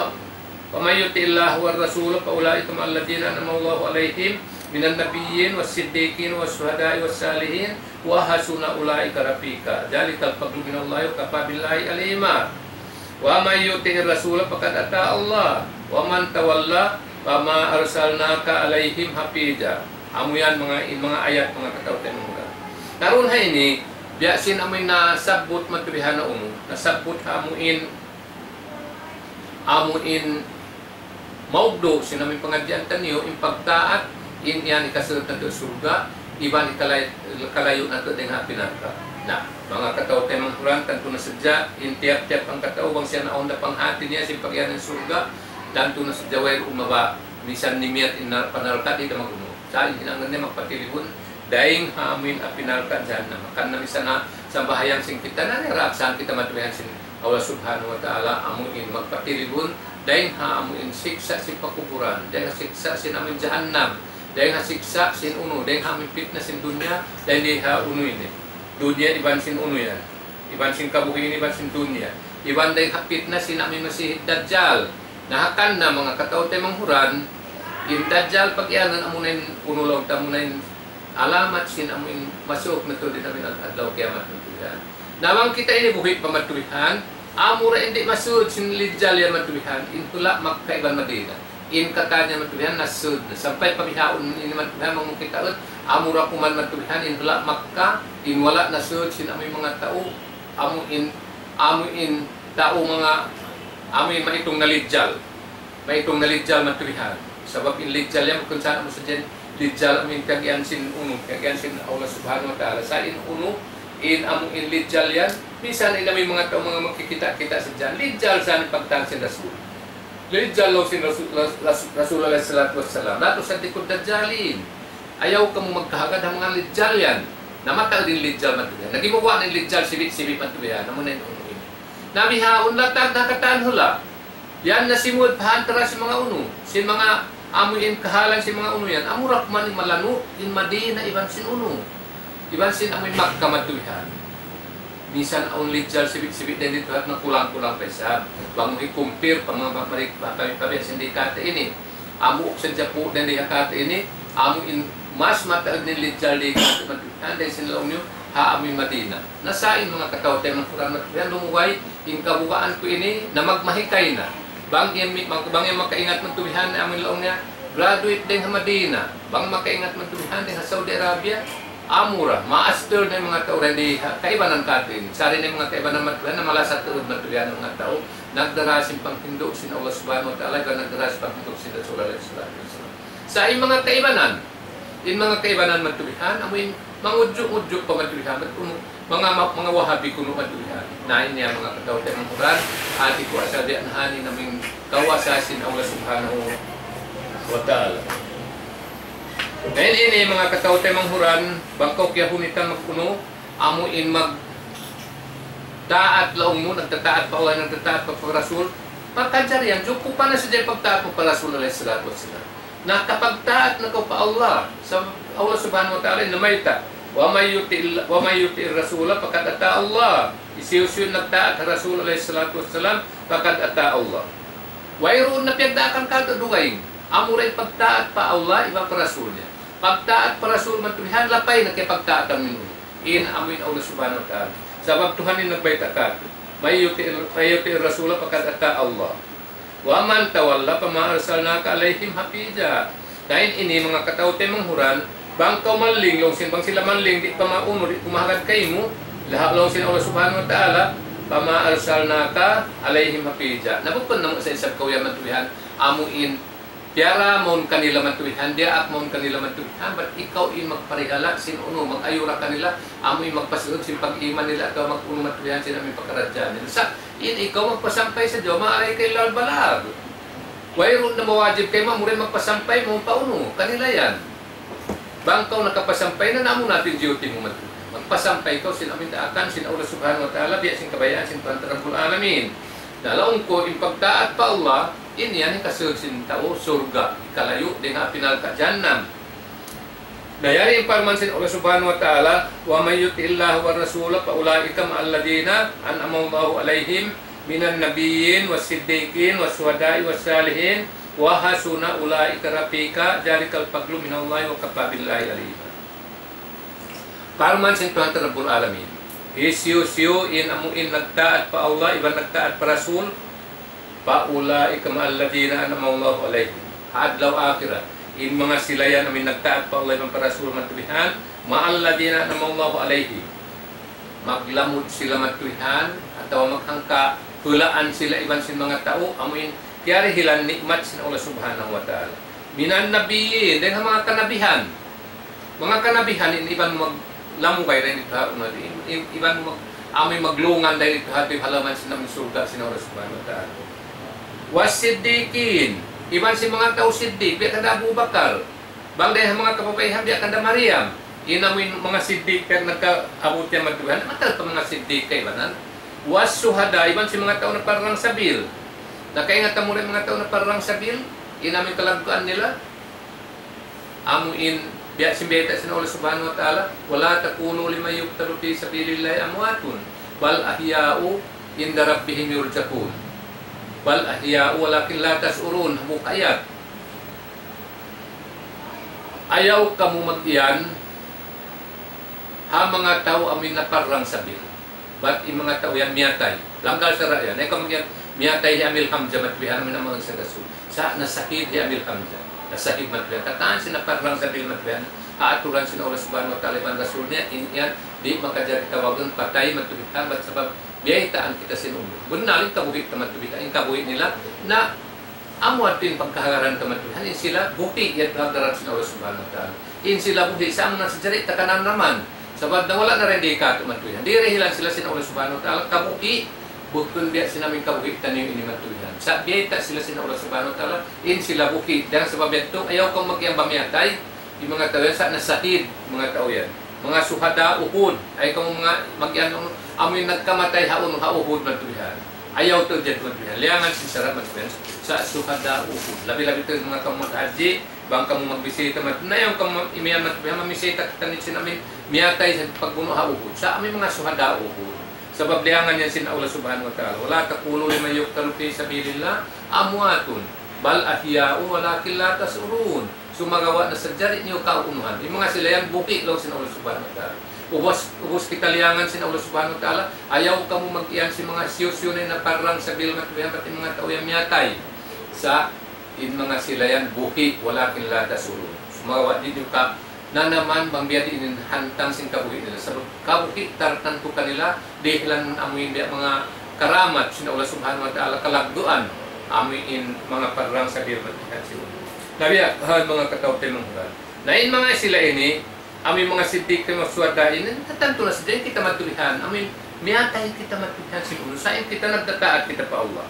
ومن يطع الله والرسول فأولئك مع الذين أنعم الله عليهم من النبيين والصديقين والشهداء والصالحين وحسن أولئك رفيقا. ذلك الفضل من الله وكفى بالله عليما. ومن يطع الرسول فقد أطاع الله ومن تولى فما أرسلناك عليهم حفيظا. Amu yan manga, in manga ayat, manga kataw-taymanghuran. Karun ha ini, biya' sin amu in nasabbut matuwihan na unu, nasabbut ha amu in, amu in maugdu' sin amu in pangadjian taniyu, in pagtaat, in yan hikasud natu' surga', iban hikalay-, hikalayu' natu' dayn ha api narka'. Na, manga kataw-taymanghuran, tantu na sadja, in tiyap-tiyap hangkatau, bang siya naawn da panghati niya, sin pag-iyanun surga', tantu na sadja wayruun mabaya', misan nimiyat in nar-, pa narka', di' da mag-unu. Sa' in hinangun niya magpatilibun, dayn ha amu in api narka' jahannam. Hangkan na misan ha sambahayang sin kita, na niraaksaan kita matuwihan sin Allah Subhanahu wa Ta'ala, amu in magpatilibun, dayn ha amu in siksa' sin pakuburan, dayn ha siksa' sin amu in jahannam, dayn ha siksa' sin unu, dayn ha amu in pitna sin dunya, dayn di ha unu ini. Dunya iban sin unu yan. Iban sin kabuhi' ini, iban sin dunya. Iban dayn ha pitna sin amu in Masih Dajjal. Na hangkan na manga kataw-taymanghuran, in Dajjal pag-iyanun amuna in unu laung ta, amuna in alamat sin amu in masuuk natu' dayn ha amu in adlaw kiyamat matuwihan. Na bang kita ini buhi' pa matuwihan, amura in di' masud sin Dajjal yan matuwihan, in hula' Makkah iban Madinah. In katan niya matubihan nasud. Sampay pa bihaun ini matubihan mangukita ut. Amura kuman matubihan in hula' Makkah, in wala' nasud sin amuin manga tau, amuin, amuin tau manga, amuin maitung na lijjal. Maitung na lijjal matubihan. Sabab in lijjal yan, bukun sa amu sadja in lijjal amuin kagian sin unu, kagian sin Allah Subhanahu wa Ta'ala. Sa' in unu, in amuin lijjal yan, misan in amuin manga tau manga magkikita'-kita' sadja. Lijjal sa' in pagtawagun sin Rasul. Lijjal laung sin Rasul, Rasul, Rasul alayhi salatu wassalam. La tusaddiqud dajjalin. Ayaw kamu magkahagad ha manga lijjal yan. Na mataud in lijjal matubihan. Nagimuwa' na in lijjal sibi'-sibi' matubihan. Amu na in unu ini. Na bihaun latag na katan hula'. Yan na simud pa ha antara sin manga unu. Sin manga amuin kahalan sin manga unu yan. Amura kuman in malanu' in Madina iban sin unu. Iban sin amuin Makkah matubihan. Misan awn lijjal sibi'-sibi' dayn didtu hat na kulang-kulang pa isab. Bang mu hi-compare pa manga ma-, mari-, pa, pa, pa, sin di kata ini. Amu sa japu dayn di ha kata ini, amuin mas mataud in lijjal di kata matubihan dayn sin laung niyu, ha amuin Madina. Na sa' in manga kataw-taymanghuran matubihan, lumugay, in kabugaan ku ini, na magmahikay na. Bang yan mi-, bang, bang yan makaingat matubihan, amuin laung niya, graduate dayn ha Madina. Bang makaingat matubihan dayn ha Saudi Arabia, amura, master na in manga tau dayn di ha, kaibanan katu' ini. Sari na in manga kaibanan matubihan, na malasa tuud matubihan in manga tau. Nagdara sin panghindu' sin Allah Subhanahu wa Ta'ala, iban nagdara sin panghindu' sin Rasul alayhi salatu wassalam. Sa' in manga kaibanan, in manga kaibanan matubihan, amuin mangudju'-ngudju' pa matubihan, bat unu, manga, manga Wahabi kunu' matubihan. Na ini yan manga kataw-taymanghuran, hati ku asal di' na ini amuin kawasa sin Allah Subhanahu wa Ta'ala. Na ini, ini manga kataw-taymanghuran, bang kaw kiyahunitan mag-unu, amuin magtaat laung mu, nagtataat pa Allah, nagtataat pa, pa Rasul, pagkajari yan, jukupan na sadja in pagtaat mu pa Rasul alayhi salatu wassalam. Nakapagtaat na kaw pa Allah. Sa' Allah Subhanahu wa Ta'ala in namayta', وَمَن يُطِعِ ال-، وَمَن يُطِعِ الرَّسُولَ فَقَدْ أَطَاعَ اللَّهَ. Hisiyu-siyu in nagtaat ha Rasul alayhi salatu wassalam, فَقَدْ أَطَاعَ اللَّهَ. Wayruun na piyagdaakan katu' dugaing. Amura in pagtaat pa Allah, iban pa Rasul niya. Pagtaat pa Rasul matubihan, lapay na kiyapagtaatan mu in amuin Allah Subhanahu wa Ta'ala. Sabab Tuhan in nagbayta' katu', مَن يُطِعِ، مَن يُطِعِ الرَّسُولَ فَقَدْ أَطَاعَ اللَّهَ. وَمَن تَوَلَّىٰ فَمَا أَرْسَلْنَاكَ عَلَيْهِمْ حَفِيظًا. Na in ini manga kataw-taymanghuran, bang kaw malling, laung sin bang sila malling, di' pa maunu, di' kumahagad kaymu, laung sin Allah Subhanahu wa Ta'ala, فَمَا أَرْسَلْنَاكَ عَلَيْهِمْ حَفِيظًا. Na bukun namu' sa isab kaw yan matubihan, amuin piyara mawn kanila matubihan, diyaak mawn kanila matubihan, bat ikaw in magparihala' sin unu, mag-ayura kanila, amuin magpasud sin pag-iman nila, atawa mag-unu matubihan sin amuin pakaradjaan nila. Sa' in ikaw magpasampay sadja, وَمَا عَلَيْكَ إِلَّا الْبَلَاغُ. Wayruun na mawajib kaymu, amura in magpasampay mu pa unu, kanila yan. Bang kaw nakapasampay na, na amu na in duty mu matubihan. Magpasampay kaw sin amuin daakan sin Allah Subhanahu wa Ta'ala, biya' sin kabayaan sin Tuhan ta Rabbul Alamin. Na laung ku in pagtaat pa Allah, in yan hikasud sin tau surga', hikalayu' dayn ha api narka' jahannam. Na yari in parman sin Allah Subhanahu wa Ta'ala, وَمَن يُطِعِ اللَّهَ وَالرَّسُولَ فَأُولَٰئِكَ مَعَ الَّذِينَ أَنْعَمَ اللَّهُ عَلَيْهِمْ مِنَ النَّبِيِّينَ وَالصِّدِّيقِينَ وَالشُّهَدَاءِ وَالصَّالِحِينَ وَحَسُنَ أُولَٰئِكَ رَفِيقًا، ذَٰلِكَ الْفَضْلُ مِنَ اللَّهِ وَكَفَىٰ بِاللَّهِ عَلِيمًا. Parman sin Tuhan ta Rabbul Alamin, hisiyu-siyu in amuin nagtaat pa Allah, iban nagtaat pa Rasul, فَأُولَٰئِكَ مَعَ الَّذِينَ أَنْعَمَ اللَّهُ عَلَيْهِمْ. Ha adlaw akhirat, in manga sila yan amuin nagtaat pa Allah iban pa Rasul matubihan, مَعَ الَّذِينَ أَنْعَمَ اللَّهُ عَلَيْهِمْ. Maglamud sila matubihan, atawa maghangka hulaan sila iban sin manga tau, amuin kiyarihilan ni'mat sin Allah Subhanahu wa Ta'ala. مِنَ النَّبِيِّينَ, dayn ha manga kanabihan. Manga kanabihan in iban mu maglamugay dayn didtu ha, unu, in, in, iban mu mag-, amuin maglungan dayn didtu ha, ha halaman sin amuin surga' sin Allah Subhanahu wa Ta'ala. وَالصِّدِّيقِينَ, iban sin manga tau siddiq, biya' kanda Abu Bakar. Bang dayn ha manga kababaihan, biya' kanda Maryam. In amuin manga siddiq, biya' nagkaabut yan matubihan, matal pa manga siddiq kaibanan. وَالشُّهَدَاءِ, iban sin manga tau naparrang sabil. Nakaingat kamu dayn manga tau naparrang sabil, in amuin kalagguan nila. Amuin, biya' sin bayta' sin Allah Subhanahu wa Ta'ala, وَلَا تَقُولُوا لِمَنْ يُقْتَلُ فِي سَبِيلِ اللَّهِ أَمْوَاتٌ بَلْ أَحْيَاءٌ عِندَ رَبِّهِمْ يُرْزَقُونَ. بَلْ أَحْيَاءٌ وَلَٰكِنْ لَا تَشْعُرُونَ. Buka ayat. Ayaw kamu mag-iyan ha manga tau amuin naparrang sabil. Bat in manga tau yan miyatay. Langgal sara' yan. Ayaw kamu mag-iyan Miyatay hi Amil Hamza matubihan, amin amal sin Rasul. Sa' nasahid hi Amil Hamza. Nasahid matubihan. Katan sin naparrang sabil matubihan. Ha aturan sin Allah Subhanahu wa Ta'ala iban Rasul niya, in yan, di' makajari tawagun patay matubihan, bat sabab biyaytaan kita sin umur. Bunnal in kabuhi' ta matubihan, in kabuhi' nila, na amu adtu in pagkahagaran ta matubihan, in sila buhi' yadtu ha hadarat sin Allah Subhanahu wa Ta'ala. In sila buhi' sa' amu na sadja di' ta kananaman. Sabab na wala' na rin di' katu' matubihan. Dirihilan sila sin Allah Subhanahu wa Ta'ala kabuhi', bukun biya' sin amin kabuhi' taniyu ini matubihan. Sa' biyayta' sila sin Allah Subhanahu wa Ta'ala, in sila buhi'. Dayn sabab yadtu, ayaw kamu mag-iyan ba miyatay, in manga tau yan, sa' nasahid, manga tau yan. Manga suhada Uhud, ayaw kamu manga mag-iyan, amu in nagkamatay ha unu ha Uhud matubihan. Ayaw tuud yan matubihan. Liyangan sin sara' matubihan. Sa' suhada Uhud. Labi-labi tuud manga kamu maghajji, bang kamu magbisita mat-, na yan kamu imiyan matubihan, mamisita kita ni sin amin, miyatay sin pagbunu' ha Uhud. Sa' amin manga suhada Uhud. Sabab liyangan yan sin Allah Subhanahu wa Ta'ala. ولا تقولوا لمن يقتل في سبيل الله أموات بل أحياء ولكن لا تشعرون. Sumagawa' na sadja di' niyu kaunuhan. In manga sila yan buhi' laung sin Allah Subhanahu wa Ta'ala. Ubus, ubus kita liyangan sin Allah Subhanahu wa Ta'ala, ayaw kamu mag-iyan sin manga hisiyu-siyu na in naparrang sabil matubihan, bat in manga tau yan miyatay. Sa' in manga sila yan buhi', ولكن لا تشعرون. Sumagawa' di' niyu kananaman bang biya' diin in hantang sin kabuhi' nila. Sabab kabuhi' tartantu kanila, dihilan amu in biya' manga karamat sin Allah Subhanahu wa Ta'ala, kalagguan, amu in manga parrang sabil matubihan sin umur. Na biya' ha manga kataw-taymanghuran. Na in manga sila ini, amu in manga siddiqin, manga suhada ini, tantu na sadja kita matubihan, amu in miyatay kita matubihan sin unu, sa' in kita nagtataat kita pa Allah.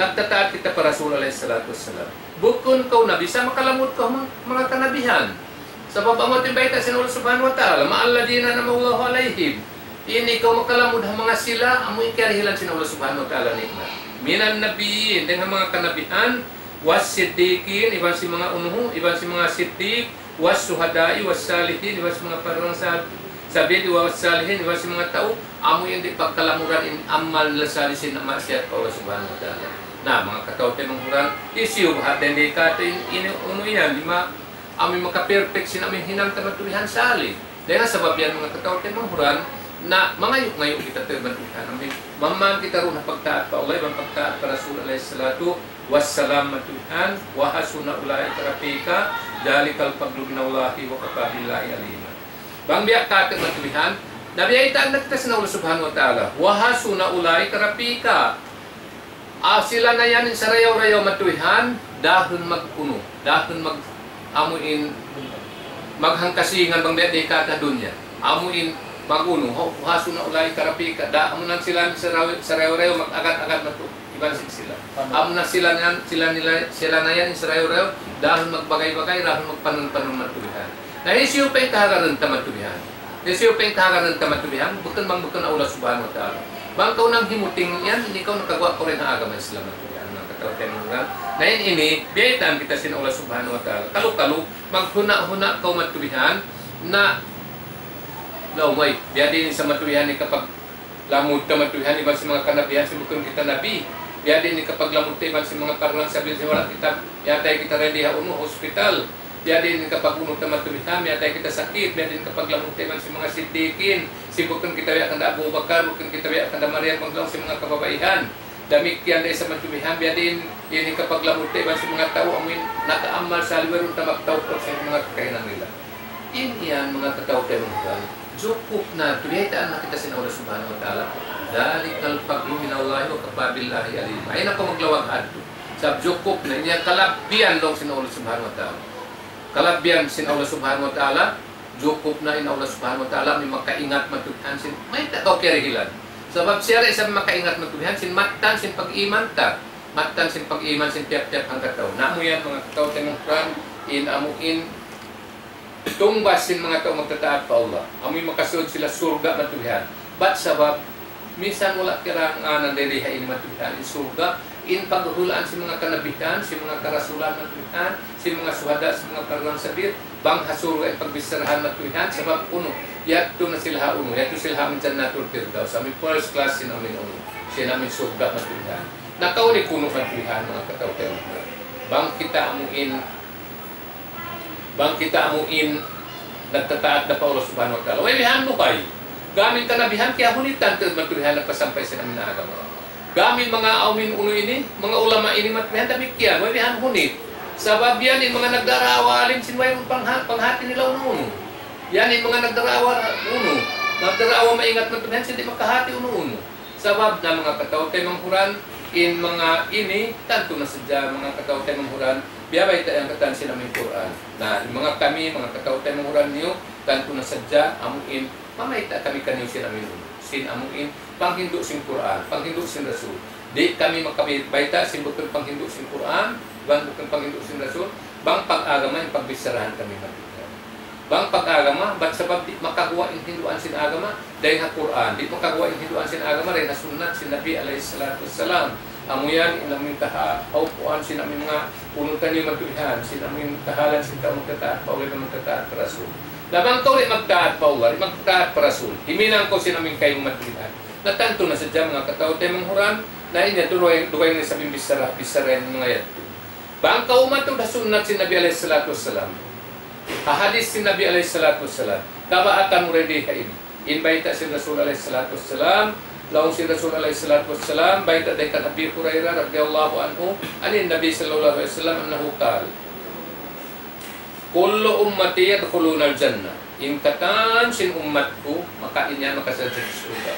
Nagtataat kita pa Rasul alayhi salatu wassalam. Bukun kaw nabi sa' makalamud kaw ha manga, manga kanabihan. Sabab amu in bayta' sin Allah Subhanahu wa Ta'ala, مع الذين أنعم الله عليهم. Ini kaw makalamud ha manga sila, amu in kiyarihilan sin Allah Subhanahu wa Ta'ala ni'mat. من النبيين, dayn ha manga kanabihan, والصديقين, iban sin manga unu, iban sin manga siddiq, والشهداء والصالحين, iban sin manga parrang sa-, sabil, والصالحين, iban sin manga tau, amu in di' pagkalamuran in amal nila salih sin maksiat pa Allah Subhanahu wa Ta'ala. Na, manga kataw-taymanghuran, hisiyu baha' dayn di katu' in, in unu yan, lima, amu in maka-perfect sin amu in hinang ta matubihan salih. Dayn ha sabab yan manga kataw-taymanghuran, na mangayu'-ngayu' kita tuud matubihan. Amu in, mamman kita duun ha pagtaat pa Allah, iban pagtaat pa Rasul alayhi salatu wassalam matubihan, وحسن أولئك رفيقا، ذلك الفضل من الله وكفى بالله عليما. Bang biya' katu' matubihan, na biyaytaan na kita sin Allah Subhanahu wa Ta'ala. وحسن أولئك رفيقا. Ah, sila na yan in sarayaw-rayaw matubihan, dahun mag-unu, dahun mag-, amu in maghangkasingan bang biya' di katu' ha dunya. Amu in mag-unu, hu-, وحسن أولئك رفيقا. Da, amu na sila sarayaw-, sarayaw-rayaw mag-agad-agad matu-, iban sin sila. Amu na sila na yan, sila nila, sila na yan in sarayaw-rayaw, dahun magbagay-bagay, dahun magpanun-panun matubihan. Na hisiyu pa in kahagaran ta matubihan? Hisiyu pa in kahagaran ta matubihan? Bukun bang bukun Allah Subhanahu wa Ta'ala. Bang kaw nanghimuting yan, di' kaw nakaguwa' kaw dayn ha agama Islam matubihan. Manga kataw-taymanghuran. Na in ini, biyaytaan kita sin Allah Subhanahu wa Ta'ala. Kalu-kalu, maghuna'-huna' kaw matubihan, na, laung, way, biya' diin sa matubihan in kapaglamud ta matubihan, iban sin manga kanabihan, sin bukun kita nabi. Biya' diin in kapaglamud ta iban sin manga parrang sabil sin wala' kita, miyatay kita dayn di ha unu, hospital. Biya' diin in kapag-unu ta matubihan, miyatay kita sakit, biya' diin in kapaglamud ta iban sin manga siddiqin, sin bukun kita biya' kanda Abu Bakar, bukun kita biya' kanda Maryam, bang laung sin manga kababaihan. Damikkiyan da isab matubihan, biya' diin in kapaglamud ta iban sin manga tau, amu in nakaamal salih, wayruun ta magtaupok sin manga kakahinang nila. In yan manga kataw-taymanghuran, jukup na, biyaytaan na kita sin Allah Subhanahu wa Ta'ala. ذلك الفضل من الله وكفى بالله عليما. Ayaw na kaw maglawag adtu. Sabab jukup na, in yan kalabbihan laung sin Allah Subhanahu wa Ta'ala. Kalabbihan sin Allah Subhanahu wa Ta'ala, jukup na in Allah Subhanahu wa Ta'ala, amu in makaingat matubihan sin, mayta' kaw kiyarihilan. Sabab siya da isab makaingat matubihan sin mattan sin pag-iman ta. Mattan sin pag-iman sin tiyap-tiyap hangkatau. Na amu yan, manga kataw-taymanghuran, in amu in tungbas sin manga tau magtataat pa Allah. Amu in makasud sila surga' matubihan. Bat sabab, minsan wala' kiranganan dayn di ha ini matubihan in surga', in paghulaan sin manga kanabihan, sin manga karasulan matubihan, sin manga suhada, sin manga parrang sabil, bang ha surga' in pagbicharahan matubihan, sabab unu, yadtu na sila ha unu, yadtu sila ha amu in Jannatul Firdaus, amu in first class sin amu in unu, sin amu in surga' matubihan. Na kaw ini kunu' matubihan, manga kataw-taymanghuran. Bang kita amu in Bang kita amu in nagtataat da pa Allah Subhanahu wa Ta'ala. Way bihan mu kay. Gam in kanabihan kiyahunitan tuud matubihan nagpasampay sin amu in agama. Kami manga awn unu ini, manga ulama ini matuwihan damikkiyan, way bihan hunit. Sabab yan in manga nagdarawa alim sin wayruun pangha-, panghati nila unu-unu. Yan in manga nagdarawa unu, nagdarawa maingat matuwihan sin di' makahati unu-unu. Sabab na manga kataw-taymanghuran, in manga ini, tantu na sadja manga kataw-taymanghuran, biyabayta' yan katan sin amuin Qur'an. Na, in manga kami, manga kataw-taymanghuran niyu, tantu na sadja, amuin, mamayta' kami kaniyu sin amuin, sin amuin, panghindu' sin Qur'an, panghindu' sin Rasul. Di' kami makabayta' sin bukun panghindu' sin Qur'an, iban bukun panghindu' sin Rasul, bang pag-agama in pagbicharahan kami matuwihan. Bang pag-agama, bat sabab di' makaguwa' in hinduan sin agama, dayn ha Qur'an, di' makaguwa' in hinduan sin agama, dayn ha sunnat sin Nabi alayhi salatu wassalam. Amu yan, in amuin kaha-, kaupuan sin amuin manga unu taniyu matuwihan, sin amuin kahalan sin tau magtataat pa Allah iban magtataat pa Rasul. Na bang kaw di' magtaat pa Allah, di' magtaat pa Rasul, himinang kaw sin amuin kaymu matuwihan. Na tantu na sadja manga kataw-taymanghuran, na in yadtu dugaing, dugaing na isab in bichara, bichara yan manga yadtu. Bang kaw umatud ha sunnat sin Nabi alayhi salatu wassalam, ha hadith sin Nabi alayhi salatu wassalam, kabaatan mu ready ha ini. In bayta' sin Rasul alayhi salatu wassalam, laung sin Rasul alayhi salatu wassalam, bayta' dayn kan Abi Hurairah radiyallahu anhu, عن النبي صلى الله عليه وسلم أنه قال: كل أمتي يدخلون الجنة. In katan sin ummat ku, maka in yan makasud sadja surga'.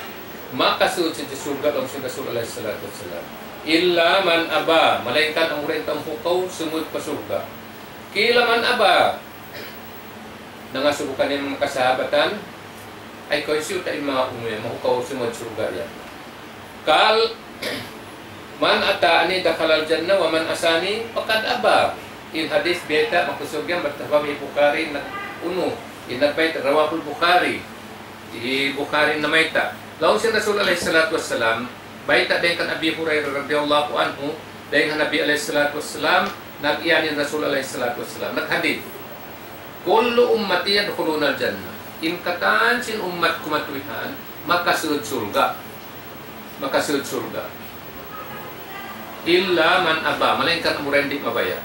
Makasud sadja surga', laung sin Rasul alayhi salatu wassalam. إلا من أبى, malaingkan amura in tau mahukaw sumud pa surga'. قيل: من أبى؟ Nangasubu kaniya manga kasahabatan, ay kaw hisiyu ta in manga unu yan, mahukaw sumud surga' yan. قال: من أطاعني دخل الجنة ومن عصاني فقد أبى. In hadith bayta' makusug yan, bat ha Bukhari nag-unu, in nagbayta', رواه البخاري. Hi Bukhari namayta'. Laung sin Rasul alayhi salatu wassalam, bayta' dayn kan Abi Hurairah radiyallahu anhu, dayn ha Nabi alayhi salatu wassalam, nag-iyan in Rasul alayhi salatu wassalam, naghadith, كل أمتي يدخلون الجنة. In katan sin ummat ku matuwihan, makasud surga'. Makasud surga'. إلا من أبى, malaingkan amura in di' mabaya'.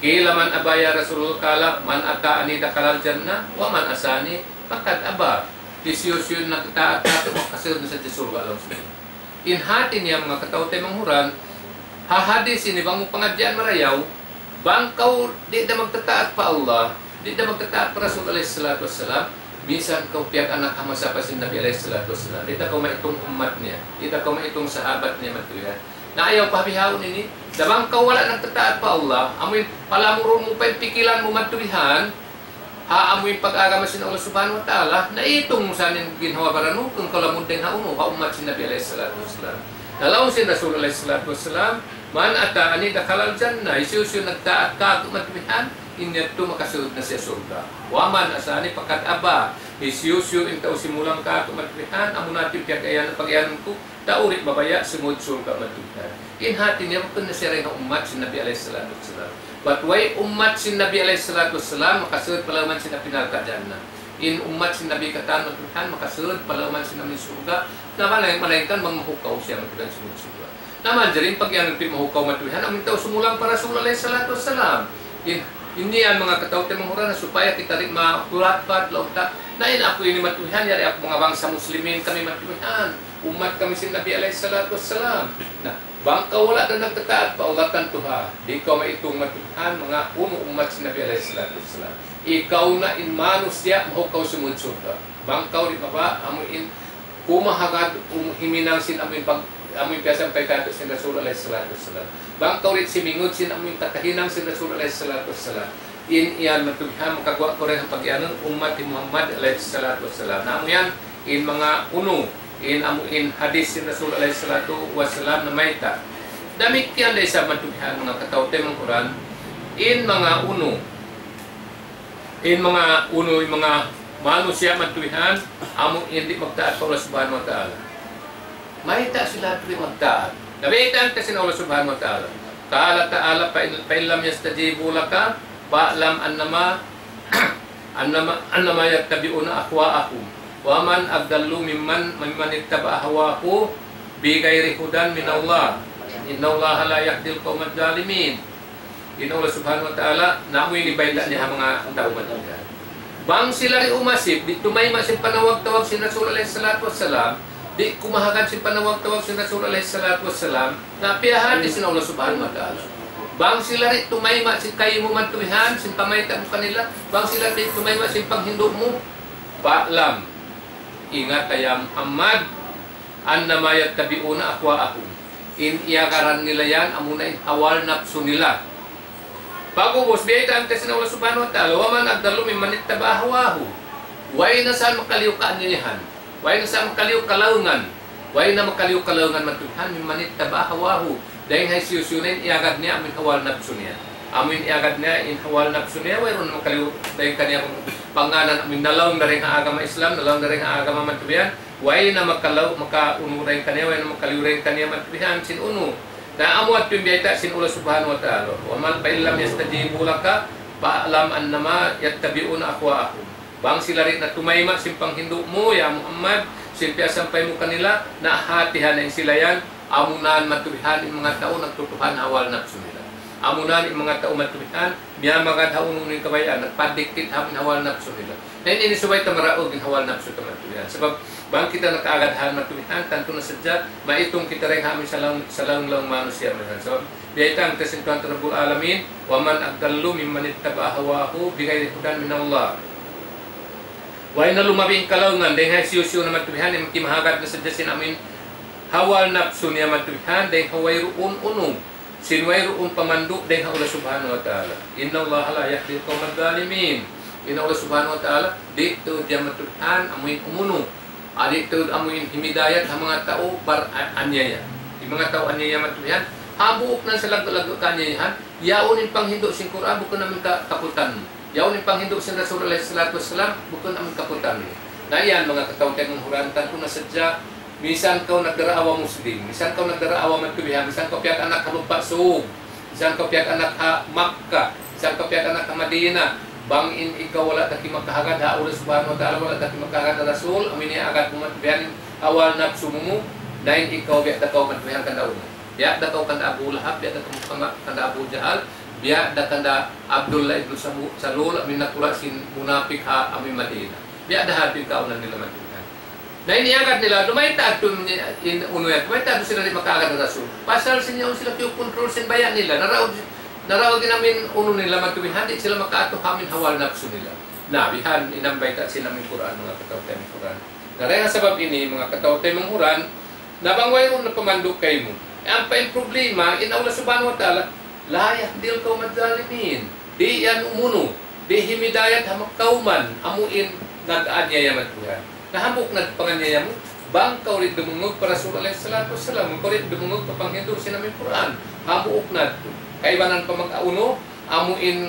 قيل: من أبى يا رسول الله؟ قال: من أطاعني دخل الجنة ومن عصاني فقد أبى. Hisiyu-siyu in nagtaat kāku', makasud na sadja surga', laung sin. In hati niya manga kataw-taymanghuran, ha hadith ini bang mu pangadjian marayaw, bang kaw di' da magtataat pa Allah, di' da magtataat pa Rasul alayhi salatu wassalam, misan kaw piyag-anak ha masa pa sin Nabi alayhi salatu wassalam, di' da kaw maitung ummat niya, di' da kaw maitung sahabat niya matuwihan. Na ayaw pabihaun ini, da bang kaw wala' nagtataat pa Allah, amuin palamurun mu pa in pikilan mu matuwihan, ha amuin pag-agama sin Allah Subhanahu wa Ta'ala, na itung mu sa in ginhawa-baran mu, bang kaw lamud dayn ha unu, ha ummat sin Nabi alayhi salatu wassalam. Na laung sin Rasul alayhi salatu wassalam, من أطاعني دخل الجنة, hisiyu-siyu nagtaat kāku' matuwihan, in yadtu makasud na siya surga'. ومن عصاني فقد أبى, hisiyu-siyu in tau simulang kāku' matuwihan, amuna in piyag-iyanun, pag-iyanun ku, tau di' mabaya' sumud surga' matuwihan. In hati niya, bukun na siya dayn ha ummat sin Nabi alayhi salatu wassalam. Bat way ummat sin Nabi alayhi salatu wassalam, makasud pa lawm sin api narka' jahannam. In ummat sin Nabi katan matuwihan, makasud pa lawm sin amuin surga', na malaing-, malaingkan bang mahukaw siya matuwihan sumud surga'. Na manjari in pag-iyanun pin mahukaw matuwihan, amuin tau sumulang pa Rasul alayhi salatu wassalam. In, ini yan manga kataw-taymanghuran, supaya kita di' mahulat-hulat lawm ta. Na in aku ini matuwihan, yari aku manga bangsa Muslimin kami matuwihan. Ummat kami sin Nabi alayhi salatu wassalam. Na, bang kaw wala' da nagtataat pa Allah, tantu ha, di' kaw maitung matuwihan, manga unu ummat sin Nabi alayhi salatu wassalam. Ikaw na in manusiya' mahukaw sumud surga'. Bang kaw di' mabaya', amuin kumahagad, um, himinang sin amuin pag-, amuin piyasampay kātu' sin Rasul alayhi salatu wassalam. Bang kaw di' simingud sin amuin kakahinang sin Rasul alayhi salatu wassalam. In yan matuwihan makaguwa' kaw dayn ha pag-iyanun ummati Muhammad alayhi salatu wassalam. Na amu yan, in manga unu, in amuin hadith sin Rasul alayhi salatu wassalam namayta'. Damikkiyan da isab matuwihan manga kataw-taymanghuran, in manga unu, in manga unu, in manga manusiya' matuwihan, amuin di' magtaat pa Allah Subhanahu wa Ta'ala. Mayta' sila di' magtaat? Nabaytaan ta sin Allah Subhanahu wa Ta'ala. قال تعالى: فإن، فإن لم يستجيبوا لك فاعلم أنما، أنما، أنما يتبعون أهواءهم ومن أضل ممن، ممن اتبع هواه بغير هدى من الله إن الله لا يهدي القوم الظالمين. In Allah Subhanahu wa Ta'ala, na amu ini bayta' niya ha manga tau matuwihan. Bang sila di' umasip, di' tumayma' sin panawag-tawag sin Rasul alayhi salatu wassalam, Di' ku mahagad sin panawag-tawag sin Rasul alayhi salatu wassalam, na piyahati sin Allah subhanahu wa ta'ala. Bang sila di' tumayma' sin kaymu man tuwihan, sin pamayta' mu kanila, bang sila di' tumayma' sin panghindu' mu, fa'lam, ingat ya Muhammad, أنما يتبعون أهواءهم. In iyagaran nila yan, amuna in hawal napsu nila. Pag'ubus, biyaytaan ta sin Allah subhanahu wa ta'ala, ومن أضل ممن اتبع هواه. Way na sa makaliyu kaaniyahan. Way na sa makaliyu kalaungan. Way na makaliyu kalaungan man tuwihan, ممن اتبع هواه. Dayn ha hisiyu-siyu na in iyagad niya, amu in hawal napsu niya. Amu in iyagad niya, in hawal napsu niya, wayruun makaliyu dayn kaniya pangannal, amu in nalaung dayn ha agama Islam, nalaung dayn ha agama man tuwihan. Way na makalaung, makaunu dayn kaniya, way na makaliyu dayn kaniya man tuwihan sin unu. Na amu yadtu in biyayta' sin Allah subhanahu wa ta'ala. ومن، فإن لم يستجيبوا لك فاعلم أنما يتبعون أهواءهم. Bang sila di' na tumayma' sin panghindu' mu, ya Muhammad, sin piyasampay mu kanila, na hatihan na in sila yan, amuna in matuwihan in manga tau nagtutuhan hawal napsu nila. Amuna in manga tau matuwihan, miyamagad ha unu-unu in kabayaan, nagpadiktit ha amu in hawal napsu nila. Na ini subay ta maraug in hawal napsu ta matuwihan. Sabab, bang kita nakaagad ha matuwihan, tantu na sadja, maitung kita dayn ha amu in salaung-, salaung-laung manusiya' matuwihan. Sabab, biyaytaan ta sin Tuhan Rabbul Alamin, ومن أضل ممن اتبع هواه بغير هدى من الله. Way na lumabi in kalaungan, dayn ha hisiyu-siyu na matuwihan, in kimahagad na sadja sin amu in hawal napsu niya matuwihan, dayn ha wayruun unu, sin wayruun pamandu' dayn ha Allah subhanahu wa ta'ala. إن الله لا يهدي القوم الظالمين. In Allah subhanahu wa ta'ala, di' tuud niya matuwihan, amu in umunu. Di' tuud amu in himidayat ha manga tau bar-, a-, aniyaya. In manga tau aniyaya matuwihan, hambuuk na sa laggu'-laggu' kaaniyayahan, yaun in panghindu' sin Qur'an, bukun amu in ka-, kaputan. Yaun in panghindu' sin Rasul alayhi salatu wassalam, bukun amu in kaputan. Na yan, manga kataw-taymanghuran, tantu na sadja, misan kaw nagdaraawa Muslim, misan kaw nagdaraawa matuwihan, misan kaw piyag-anak ha Lupa' Sug, misan kaw piyag-anak ha Makkah, misan kaw piyag-anak ha Madina, bang in ikaw wala' da kimakahagad ha Allah subhanahu wa ta'ala, wala' da kimakahagad ha Rasul, amu in iyagad mu matuwihan in hawal napsu mu, na in ikaw biya' da kaw matuwihan kanda unu. Biya' da kaw kanda Abu Lahab, biya' da kaw kanda, kanda Abu Jahal, biya' da kanda Abdullah ibn Samu-, Salul, amu in nakura' sin munapik ha amu in Madina. Biya' da ha amu in kaawnan nila matuwihan. Na in iyagad nila, dumayta' yadtu in, in unu yan, dumayta' yadtu sila di' makaagad ha Rasul. Pasal sin yaun sila kiyukuntrul sin baya' nila, naraug, naraug in amu in unu nila matuwihan, di' sila makaatu ha amu in hawal napsu nila. Na, bihan in bayta' sin amu in Qur'an, manga kataw-taymanghuran. Na, dayn ha sabab ini, manga kataw-taymanghuran, na bang wayruun na pamandu' kaymu. Ampa in problema, in Allah subhanahu wa ta'ala, لا يهدي القوم الظالمين. Di' yan umunu, di' himidayat ha makauman, amu in nag-aniyaya matuwihan. Na hambuuk na panganiyaya mu, bang kaw di' dumungug pa Rasul alayhi salatu wassalam, bang kaw di' dumungug pa panghindu' sin amu in Qur'an, hambuuk na yadtu. Kaibanan pa mag-unu, amu in,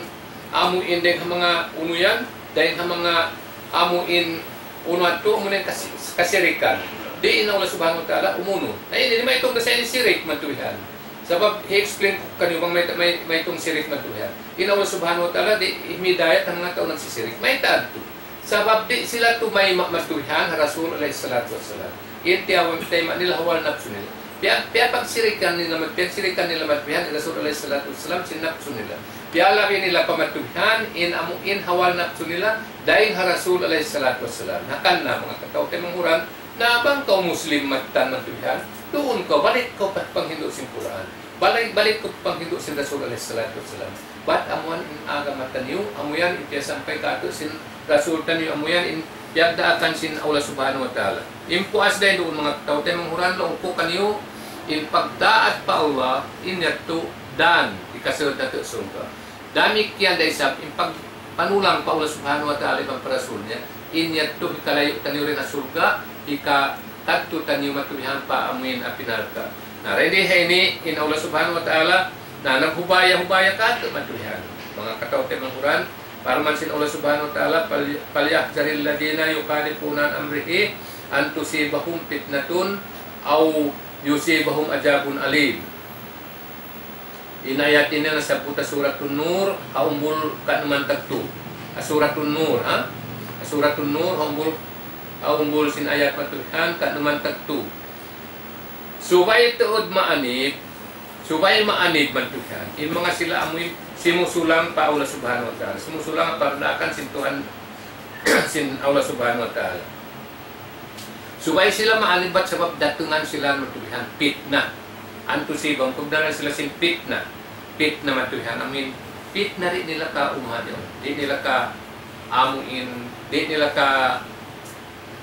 amu in dayn ha manga unu yan, dayn ha manga amu in unu yadtu, amu in kasi-, kasirikan. Di' in Allah subhanahu wa ta'ala umunu. Na ini, di' maitung da sa in sirik matuwihan. Sabab, i-explain ku kaniyu bang may, may, maitung sirik matuwihan. In Allah subhanahu wa ta'ala, di' himidayat ha manga tau nagsisirik. Mayta' yadtu? Sabab di' sila tumayma' matuwihan ha Rasul alayhi salatu wassalam. In tiyawag tayma' nila hawal napsu nila. Piya-, piyapagsirikan nila mat-, piyagsirikan nila matuwihan in Rasul alayhi salatu wassalam sin napsu nila. Piyalabi nila pa matuwihan in amu in hawal napsu nila dayn ha Rasul alayhi salatu wassalam. Hangkan na manga kataw-taymanghuran, na bang kaw Muslim mattan matuwihan, duun kaw, balik kaw pa panghindu' sin Qur'an. Balik, balik kaw pa panghindu' sin Rasul alayhi salatu wassalam. Bat amu yan in agama taniyu, amu yan in piyasampay kātu' sin Rasul taniyu, amu yan in piyagdaakan sin Allah subhanahu wa ta'ala. In puas dayn duun manga kataw-taymanghuran, laung ku kaniyu, in pagtaat pa Allah, in yadtu dan, hikasud natu' surga'. Damikkiyan da isab, in pagpanulang pa Allah subhanahu wa ta'ala iban pa Rasul niya, in yadtu hikalayu' taniyu dayn ha surga', hikakadtu taniyu matuwihan pa amu in api narka'. Na, dayn di ha ini, in Allah subhanahu wa ta'ala, na, naghubaya-hubaya kātu' matuwihan. Manga kataw-taymanghuran, parman sin Allah subhanahu wa ta'ala, فل-، فليحذر الذين يخالفون عن أمره أن تصيبهم فتنة أو يصيبهم عذاب أليم. In ayat ini nasabbut ha Suratun Nur, ha umbul kanuman tagtu. Ha Suratun Nur, ha? Ha Suratun Nur, ha umbul, ha umbul sin ayat matuwihan, kanuman tagtu. Subay tuud maanib, subay maanib matuwihan. In manga sila amuin simusulang pa Allah subhanahu wa ta'ala. Simusulang pa daakan sin Tuhan, sin Allah subhanahu wa ta'ala. Subay sila maanibat sabab datungan sila matuwihan pitna. أن تصيبهم, kugdanan sila sin pitna. Pitna matuwihan, amin. Pitna di' nila kaumhan yan. Di' nila ka amuin, di' nila ka,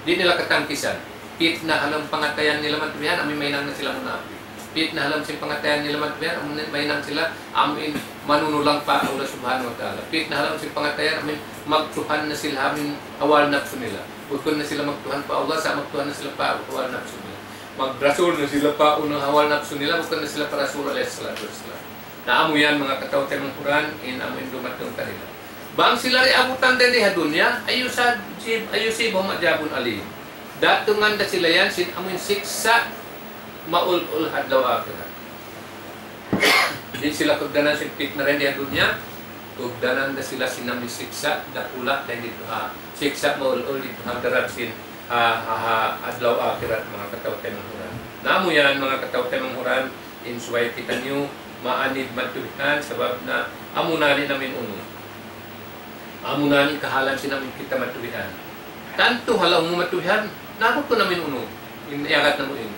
di' nila katangkisan. Pitna ha lawm pangatayan nila matuwihan, amin mahinang na sila munapik. Pitna ha lawm sin pangatayan nila matuwihan, amin mahinang sila, amuin manunulang pa Allah Subhanahu wa Ta'ala. Pitna ha lawm sin pangatayan, amin magtuhan na sila, amin awal napsu nila. Bukun na sila magtuhan pa Allah, sa' magtuhan na sila pa awal napsu nila. Magrasul na sila pa unu awal napsu nila, bukun na sila pa Rasul alayhi salatu wassalam. Na amu yan, manga kataw-taymanghuran, in amu in dumatung kanila. Bang sila di' abutan dayn di ha dunya, أن يصيب-, أن يصيبهم عذاب أليم. Datungan da sila yan sin amu in siksa' maul-ul ha adlaw akhirat. Di' sila kugdanan sin pitna dayn di ha dunya, kugdanan da sila sin amu in siksa' dakula' dayn didtu ha, siksa' maul-ul didtu ha hadarat sin, ha, ha, ha adlaw akhirat, manga kataw-taymanghuran. Na amu yan, manga kataw-taymanghuran, in subay kitaniyu maanid matuwihan, sabab na amu na in amin unu. Amu na in kahalan sin amin kita matuwihan. Tantu ha lawm mu matuwihan, na bukun amin unu. In iyagat namu' ini.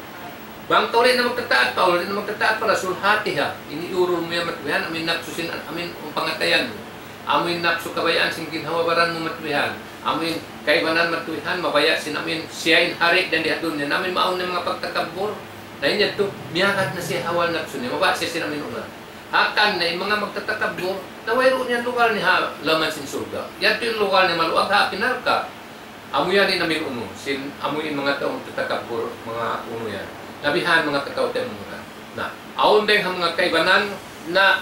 Bang kaw di' na magtataat pa Allah, di' na magtataat pa Rasul, hatiha. Ini urul mu yan matuwihan, amin napsu sin, amin pangatayan mu. Amu in napsu kabayaan sin ginhawa-baran mu matuwihan. Amu in kaibanan matuwihan, mabaya' sin amu in siya in hari' dayn di ha dunya. Na amu in maawn na manga pagtakabbur. Na in yadtu, miyagat na siya ha awal napsu niya. Mabaya' siya sin amu in unat. Hangkan na in manga magtatakabbur, na wayruun yan lugal niya ha lawm sin surga'. Yadtu in lugal niya maluag ha api narka'. Amu yan in amin unu, sin amu in manga tau magtatakabbur, manga unu yan. Na bihan manga kataw-taymanghuran. Na, awn dayng ha manga kaibanan, na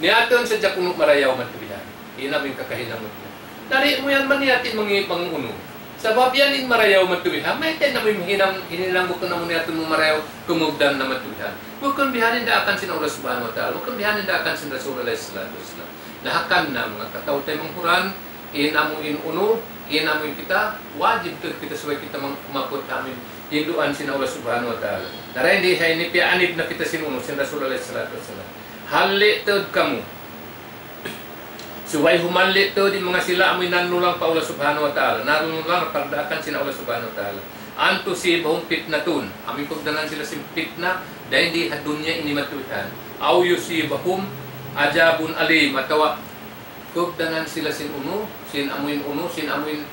niyatun sadja kunu' marayaw matuwihan. In amu in kakahinang matuwihan. Di' mu yan maniyat in mangi-, mangunu. Sabab yan in marayaw matuwihan, mayta' in amu in hinang, hinang bukun amu niyatun mu marayaw, kumugdan na matuwihan. Bukun bihan in daakan sin Allah Subhanahu wa Ta'ala, bukun bihan in daakan sin Rasul alayhi salatu wassalam. Na hangkan na manga kataw-taymanghuran, in amu in unu, in amu in kita, wajib tuud kita subay kita mang-, maput amu in hinduan sin Allah Subhanahu wa Ta'ala. Na dayn di ha ini piyaanid na kita sin unu, sin Rasul alayhi salatu wassalam. Halli' tuud kamu. Subay humalli' tuud in manga sila amu in nanulang pa Allah Subhanahu wa Ta'ala. Nanulang pa daakan sin Allah Subhanahu wa Ta'ala. أن تصيبهم فتنة. Amu in kugdanan sila sin pitna, dayn di ha dunya ini matuwihan. أو يصيبهم عذاب أليم. Atawa kugdanan sila sin unu, sin amu in unu, sin amu in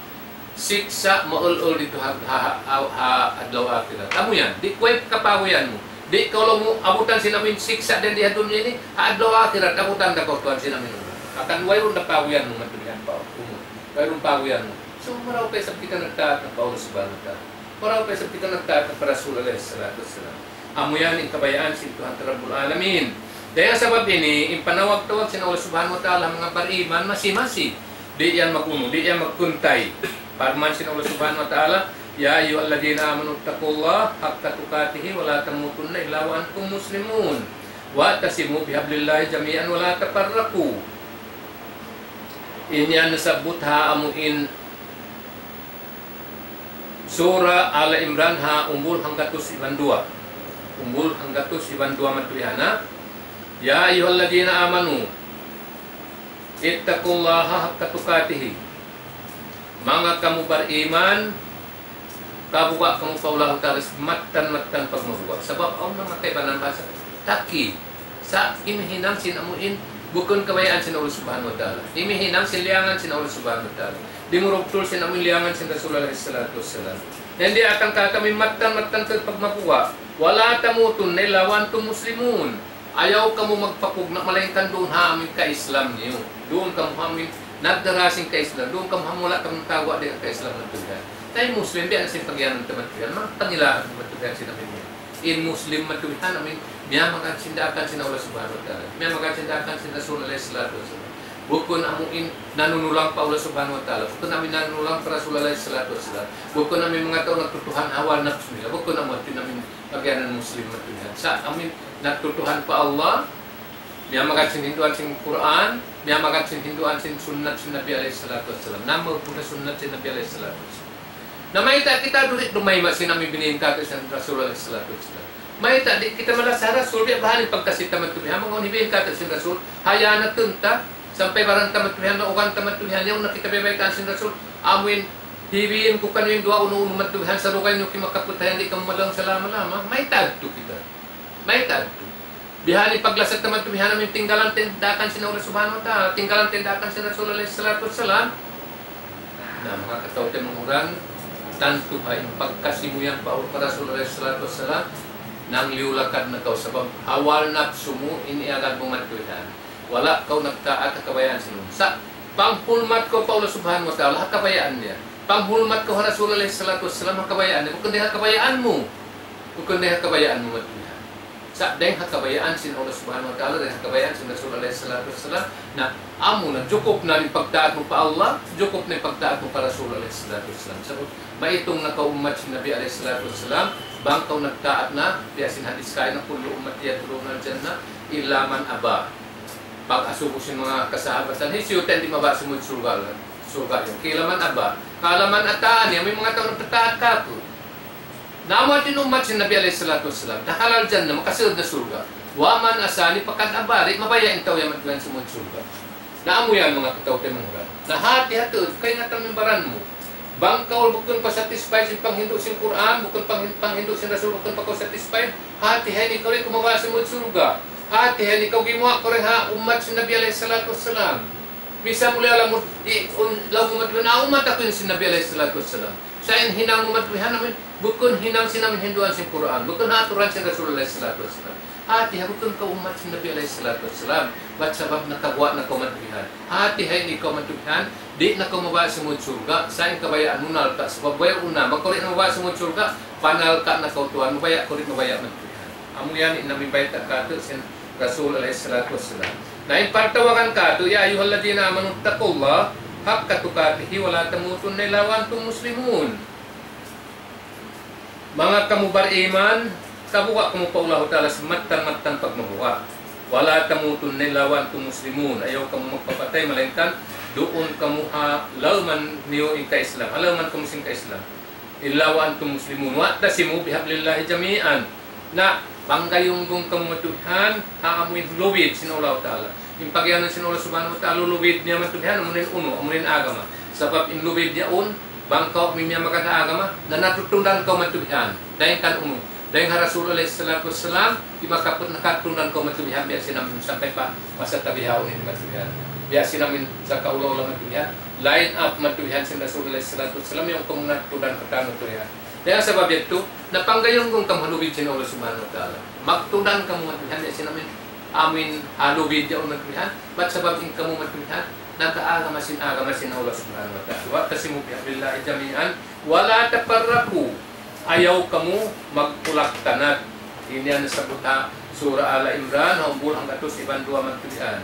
siksa' maul-ul didtu ha, ha, ha, ha adlaw akhirat. Amu yan, di' kuway kapaguyan mu. Di' kaw laung mu abutan sin amu in siksa' dayn di ha dunya ini, ha adlaw akhirat, abutan da kaw tuwan sin amu in unu. Hangkan wayruun da paguyan mu, matuwihan pa unu. Wayruun paguyan mu. So, marayaw pa isab kita nagtaat pa Allah Subhanahu wa Ta'ala. Marayaw pa isab kita nagtaat pa Rasul alayhi salatu wassalam. Amu yan in kabayaan sin Tuhan ta Rabbul Alamin. Dayn ha sabab ini, in panawag-tawag sin Allah Subhanahu wa Ta'ala, manga bariman, masi-masi. Di' yan mag-unu, di' yan magkuntay. Parman sin Allah Subhanahu wa Ta'ala, يا أيها الذين آمنوا اتقوا الله حق تقاته ولا تموتن إلا وأنتم مسلمون واعتصموا بحبل الله جميعا ولا تفرقوا. In yan nasabbut ha amu in Sura Ala Imran ha umbul hanggatus iban duwa. Umbul hanggatus iban duwa matuwihan na. يا أيها الذين آمنوا اتقوا الله حق تقاته. Manga kamu bariman, kabuga' kamu pa Allahu Ta'ala mattan-mattan pagmabuga'. Sabab awn manga kaibanan bahasa taqi. Sa' imihinang sin amu in bukun kabayaan sin Allah Subhanahu wa Ta'ala. Imihinang sin liyangan sin Allah Subhanahu wa Ta'ala. Dimurugtul sin amu in liyangan sin Rasul alayhi salatu wassalam. Dayn di akan ka kami mattan-mattan pagmabuga'. ولا تموتن إلا وأنتم مسلمون. Ayaw kamu magpapugna' malaingkan duun ha amu in ka-Islam niyu. Duun kamu ha amu in nagdara sin ka-Islam. Duun kamu ha amu in wala' kamu nagtagu' di' ka-Islam matuwihan. Kay Muslim, biya' na sin pagiyanun ta matuwihan. Manga pangilahan matuwihan sin amu in. In Muslim matuwihan, amu in miyamagad sin daakan sin Allah Subhanahu wa Ta'ala. Miyamagad sin daakan sin Rasul alayhi salatu wassalam. Bukun amu in nanunulang pa Allah Subhanahu wa Ta'ala. Bukun amu in nanunulang pa Rasul alayhi salatu wassalam. Bukun amu in manga tau nagtutuhan ha awal napsu nila. Bukun amu in pagiyanun Muslim matuwihan. Sa' amu in nagtutuhan pa Allah, miyamagad sin hinduan sin Qur'an, miyamagad sin hinduan sin sunnat sin Nabi alayhi salatu wassalam. Nama pun sunnat sin Nabi alayhi salatu wassalam. Na mayta' kita duri dumayma' sin amu in biyayta' sin Rasul alayhi salatu wassalam. Mayta' di' kita malasa ha Rasul, biya' baha' in pagkasi ta matuwihan, manga unu in biyayta' sin Rasul, hayanatun ta, sampay baran ta matuwihan, laugan ta matuwihan, yaun na kita biyaytaan sin Rasul, amu in Hibiin ku kaniyu in duwa unu-unu madtu bihan, sarugayan niyu kimakaputayan, di' kamu malaung salama-lama. Mayta' adtu kita? Mayta' adtu? Bihan in paglasat ta madtu bihan, amu in tinggalan ta in daakan sin Allah Subhanahu wa Ta'ala, tinggalan ta in daakan sin Rasul alayhi salatu wassalam. Na, manga kataymanghuran, tantu ha in pagkasi mu yan pa, pa Rasul alayhi salatu wassalam, nangliyu-lakad na kaw sabab hawa napsu mu in iyagad mu madtu bihan. Wala' kaw nagtaat ha kabayaan sin Rasul. Sa' panghulmat kaw pa Allah Subhanahu wa Ta'ala, ha kabayaan niya. Panghulmat kaw ha Rasul alayhi salatu wassalam, ha kabayaan niya. Bukun dayn ha kabayaan mu. Bukun dayn ha kabayaan mu madtu bihan. Sa' dayn ha kabayaan sin Allah Subhanahu wa Ta'ala, dayn ha kabayaan sin Rasul alayhi salatu wassalam, na amu na, jukup na in pagtaat mu pa Allah, jukup na in pagtaat mu pa Rasul alayhi salatu wassalam. Sabab, maitung na kaw ummat sin Nabi alayhi salatu wassalam, bang kaw nagtaat na, biya' sin hadis kaina, كل أمتي يدخلون الجنة إلا من أبى. Pag-asubu sin manga kasahabatan, hisiyu ta in di' mabaya' sumud surga', surga' yan. قيل من أبى؟ قال من أطاعني, amu in manga tau nagtaat kāku'. Na amu in ummat sin Nabi alayhi salatu wassalam, دخل الجنة, makasud na surga'. ومن عصاني فقد أبى, di' mabaya' in tau yan madtu bihan sumud surga'. Na amu yan manga kataymanghuran. Na hati-hati, kaingatan mu in baran mu. Bang kaw bukun pa satisfied sin panghindu' sin Qur'an, bukun panghin-, panghindu' sin Rasul, bukun pa kaw satisfied, hati-hati in ikaw di' kaw mabaya' sumud surga'. Hati-hati in ikaw gimuwa' kaw dayn ha ummat sin Nabi alayhi salatu wassalam. Misan muli alam mu, di', un, laung mu madtu bihan, ummat aku in sin Nabi alayhi salatu wassalam. Sa' in hinang mu madtu bihan, amu in, bukun hinang sin amu in hinduan sin Qur'an, bukun aturan sin Rasul alayhi salatu wassalam. Hati-hati bukun kaw ummat sin Nabi alayhi salatu wassalam. Bat sabab nakaguwa' na kaw madtu bihan. Hati-hati in ikaw madtu bihan, di' na kaw mabaya' sumud surga', sa' in kabayaan mu nalka'. Sabab wayruun na, bang kaw di' na mabaya' sumud surga', pa nalka' na kaw tuwan, mabaya' kaw di' mabaya' madtu bihan. Amu yan in amu in bayta' kātu' sin Rasul alayhi salatu wassalam. Na in pagtawagan kātu', يا أيها الذين آمنوا اتقوا الله حق تقاته ولا تموتن إلا وأنتم مسلمون. Manga kamu bariman, kabuga' kamu pa Allahu Ta'ala sin mattan-mattan pagmabuga'. ولا تموتن إلا وأنتم مسلمون. Ayaw kamu magpapatay, malaingkan duun kamu ha lawman niyu in ka-Islam. Ha lawman kamu sin ka-Islam. إلا وأنتم مسلمون. واعتصموا بحبل الله جميعا. Na, panggayunggung kamu madtu bihan, ha amu in lubid sin Allahu Ta'ala. In pagiyanun sin Allah Subhanahu wa Ta'ala, lubid niya madtu bihan, amu in unu, amu in agama. Sabab in lubid yaun, bang kaw mimiyamagad ha agama, na natutundan kaw madtu bihan. Dayn kan unu, dayn ha Rasul alayhi salatu wassalam, di' makaput nakatutundan kaw madtu bihan, biya' sin amu in sampay pa masa ta bihaun ini madtu bihan. Biya' sin amu in sakaula-ula madtu bihan. Line up madtu bihan sin Rasul alayhi salatu wassalam, yan kamu natutundan katan madtu bihan. Dayn ha sabab yadtu, na panggayunggung kamu ha lubid sin Allah Subhanahu wa Ta'ala. Magtundan kamu madtu bihan, biya' sin amu in, amu in ha lubid yaun madtu bihan, bat sabab in kamu madtu bihan, nag-aagama sin agama sin Allah Subhanahu wa Ta'ala. واعتصموا بحبل الله جميعا ولا تفرقوا. Ayaw kamu magpulak-tanat. Ini in nasabbut ha Surah Ala Imran, ha umbul hanggatus iban duwa madtu bihan.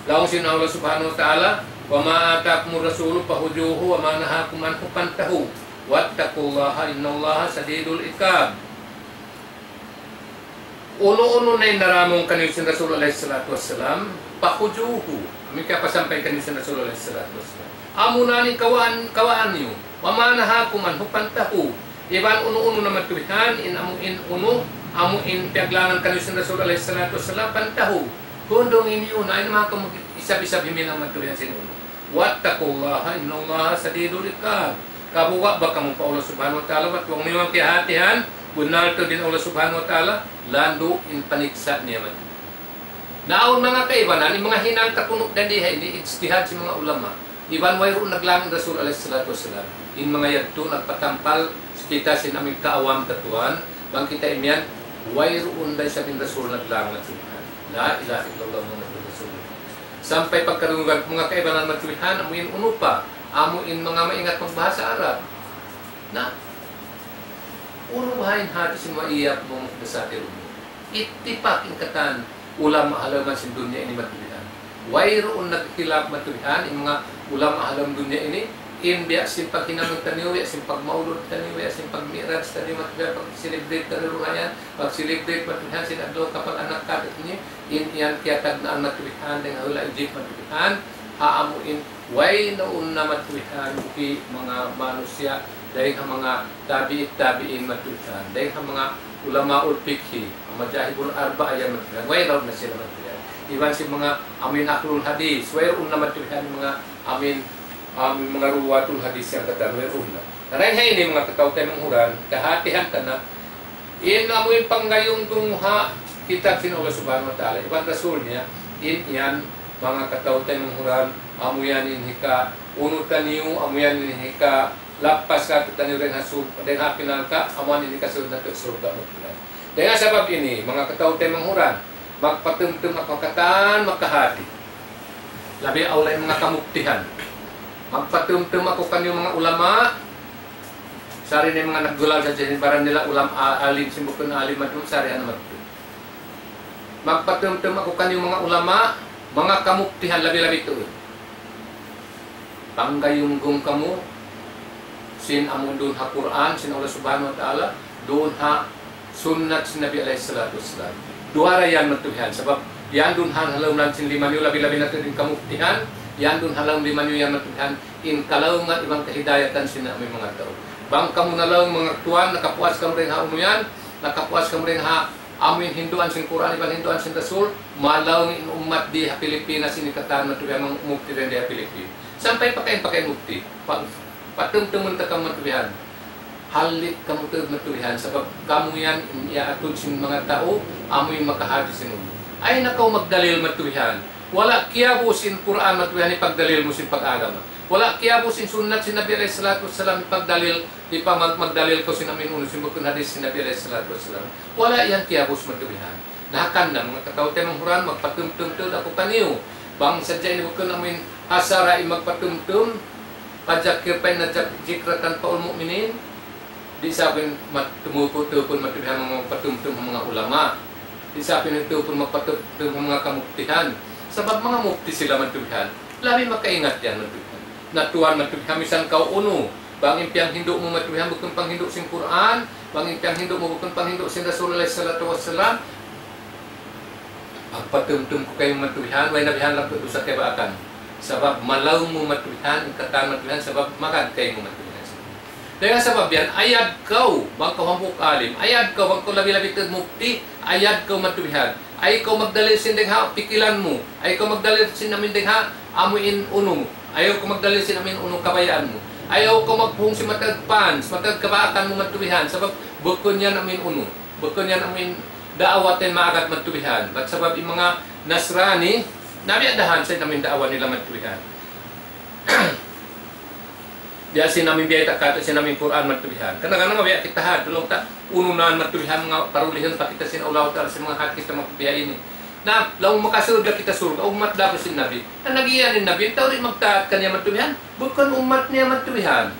Laung sin Allah Subhanahu wa Ta'ala, وما آتاكم الرسول فخذوه وما نهاكم عنه فانتهوا واتقوا الله إن الله شديد العقاب. Unu-unu na in naramung kaniyu sin Rasul alayhi salatu wassalam, فخذوه. Amu in kiyapasampay kaniyu sin Rasul alayhi salatu wassalam. Amu na in kawaan, kawaan niyu. وما نهاكم عنه فانتهوا. Iban unu-unu na madtu bihan, in amu in unu, amu in piyaglangan kaniyu sin Rasul alayhi salatu wassalam, فانتهوا. Hundungi niyu na, ayaw na kamu isab-isab huminang madtu bihan sin unu. واتقوا الله إن الله شديد العقاب. Kabuga' ba kamu pa Allah Subhanahu wa Ta'ala, bat bang niyu kiyahatihan, bunnal tuud in Allah Subhanahu wa Ta'ala, landu' in paniksa' niya madtu. Na awn manga kaibanan, in manga hinang ta kunu' dayn di ha ini, ijtihad sin manga ulama. Iban wayruun naglang in Rasul alayhi salatu wassalam. In manga yadtu nagpatampal kita sin amu in kaawam ta tuwan, bang kita imiyan, wayruun da isab in Rasul naglang madtu bihan. لا إله إلا الله محمد رسول الله. Sampay pagkarungugan manga kaibanan madtu bihan, amu in unu pa, amu in manga maingat magbahasa Arab. Na, unu baha' in hati sin وإياكم ومحدثات الأمور. Ittipak in katan ulama ha lawm sin dunya ini madtu bihan. Wayruun nagkhilaf madtu bihan, in manga ulama ha lawm dunya ini, in biya' sin paghinangun taniyu, biya' sin pagmaulud taniyu, biya' sin pagmi'raj taniyu, madtu bihan, pag-celebrate taniyu dugaing, pag-celebrate madtu bihan sin adlaw kapag-anak katu' niyu, in yan kiyatagnaan madtu bihan dayn ha hula' Egypt madtu bihan, ha amu in wayruun na madtu bihan buhi' manga manusiya', dayn ha manga tabi'it tabi'in madtu bihan, dayn ha manga ulamaul fiqhi, manga madhahibul arba'a yan madtu bihan, wayruun na sila madtu bihan. Iban sin manga amu in ahlul hadith, wayruun na madtu bihan manga amu in, amu in manga ruwatul hadith yan katan, wayruun na. Dayn ha ini, manga kataymanghuran, kahātihan ta na, in amu in panggayunggung ha kitab sin Allah Subhanahu wa Ta'ala iban Rasul niya, in yan, manga kataymanghuran, amu yan in hikaunu taniyu, amu yan in hikalappas kātu'niyu dayn ha sur-, dayn ha api narka', amu yan in hikasud natu' surga' mu. Dayn ha sabab ini, manga kataymanghuran, magpatumtum aku ha katan makahāti. Labi awla in manga kamuftihan. Magpatumtum aku kaniyu manga ulama, sari na in manga naggulal sadja in baran nila ulam-, a-, alim, sin bukun alim, madtu, sari na madtu. Magpatumtum aku kaniyu manga ulama, manga kamuftihan, labi-labi tuud. Panggayunggung kamu sin amu duun ha Qur'an sin Allah Subhanahu wa Ta'ala, duun ha sunnat sin Nabi alayhi salatu wassalam. Duwa ra yan, madtu bihan. Sabab yan duun ha lawm sin lima niyu, labi-labi na tuud in kamuftihan, yan duun ha lawm lima niyu yan, madtu bihan, in kalaungan iban kahidayatan sin amu in manga tau. Bang kamu nalaung, manga tuwan, nakapuas kamu dayn ha unu yan, nakapuas kamu dayn ha amu in hinduan sin Qur'an iban hinduan sin Rasul, malaung in ummat di ha Pilipinas ini katan, madtu bihan, manga mufti dayn di ha Pilipinas. Sampay pakain-pakain mufti. Pa-, patumtumun ta kamu, madtu bihan. Halli' kamu tuud, madtu bihan. Sabab kamu yan in iyaatud sin manga tau, amu in makahāti sin ummat. Ayaw na kaw magdalil, madtu bihan. Wala' kiyabus in Qur'an, madtu bihan, hipagdalil mu sin pag-agama. Wala' kiyabus in sunnat sin Nabi alayhi salatu wassalam hipagdalil, hipamag-, magdalil kaw sin amu in unu, sin bukun hadith sin Nabi alayhi salatu wassalam. Wala' yan kiyabus, madtu bihan. Na hangkan na, manga kataymanghuran, magpatumtum tuud aku kaniyu. Bang sadja ini bukun amu in hasara in magpatumtum, فذكر فإن الذكرى تنفع المؤمنين. Di' sa in mat-, tumupu-, tupun, madtu bihan, manga magpatumtum ha manga ulama. Di' sa in tupun magpatumtum ha manga kamuftihan. Sabab manga mufti sila, madtu bihan. Labi makaingat yan, madtu bihan. Na tuwan, madtu bihan, misan kaw unu. Bang in piyanghindu' mu, madtu bihan, bukun panghindu' sin Qur'an, bang in piyanghindu' mu bukun panghindu' sin Rasul alayhi salatu wassalam, magpatumtum ku kaymu, madtu bihan, way na bihan laggu' dusa kiyabaakan. Sabab malaung mu, madtu bihan, in katan, madtu bihan, sabab magad kaymu, madtu bihan. Dayn ha sabab yan, ayad kaw, bang kaw hambuuk alim, ayad kaw, bang kaw labi-labi tuud mufti, ayad kaw, madtu bihan. Ayaw kaw magdalil sin dayn ha pikilan mu. Ayaw kaw magdalil sin amu in dayn ha amu in unu mu. Ayaw kaw magdalil sin amu in unu kabayaan mu. Ayaw kaw magpung sin mataud pans, mataud kabaakan mu, madtu bihan. Sabab bukun yan amu in unu. Bukun yan amu in da'awa ta in maagad, madtu bihan. Bat sabab in manga Nasrani, nabiya' dahan sa in amu in da'awa nila, madtu bihan. Biya' sin amu in biyayta' katu' sin amu in Qur'an, madtu bihan. Karna' karna' biya' kita ha, laung ta, unu na, madtu bihan, manga parulihun pa kita sin Allah Ta'ala sin manga hak kita, manga biya' ini. Na, laung makasud da kita surga', ummat da aku sin Nabi. Na, nag-iyan in Nabi, tau di' magtaat kaniya, madtu bihan. Bukun ummat niya, madtu bihan.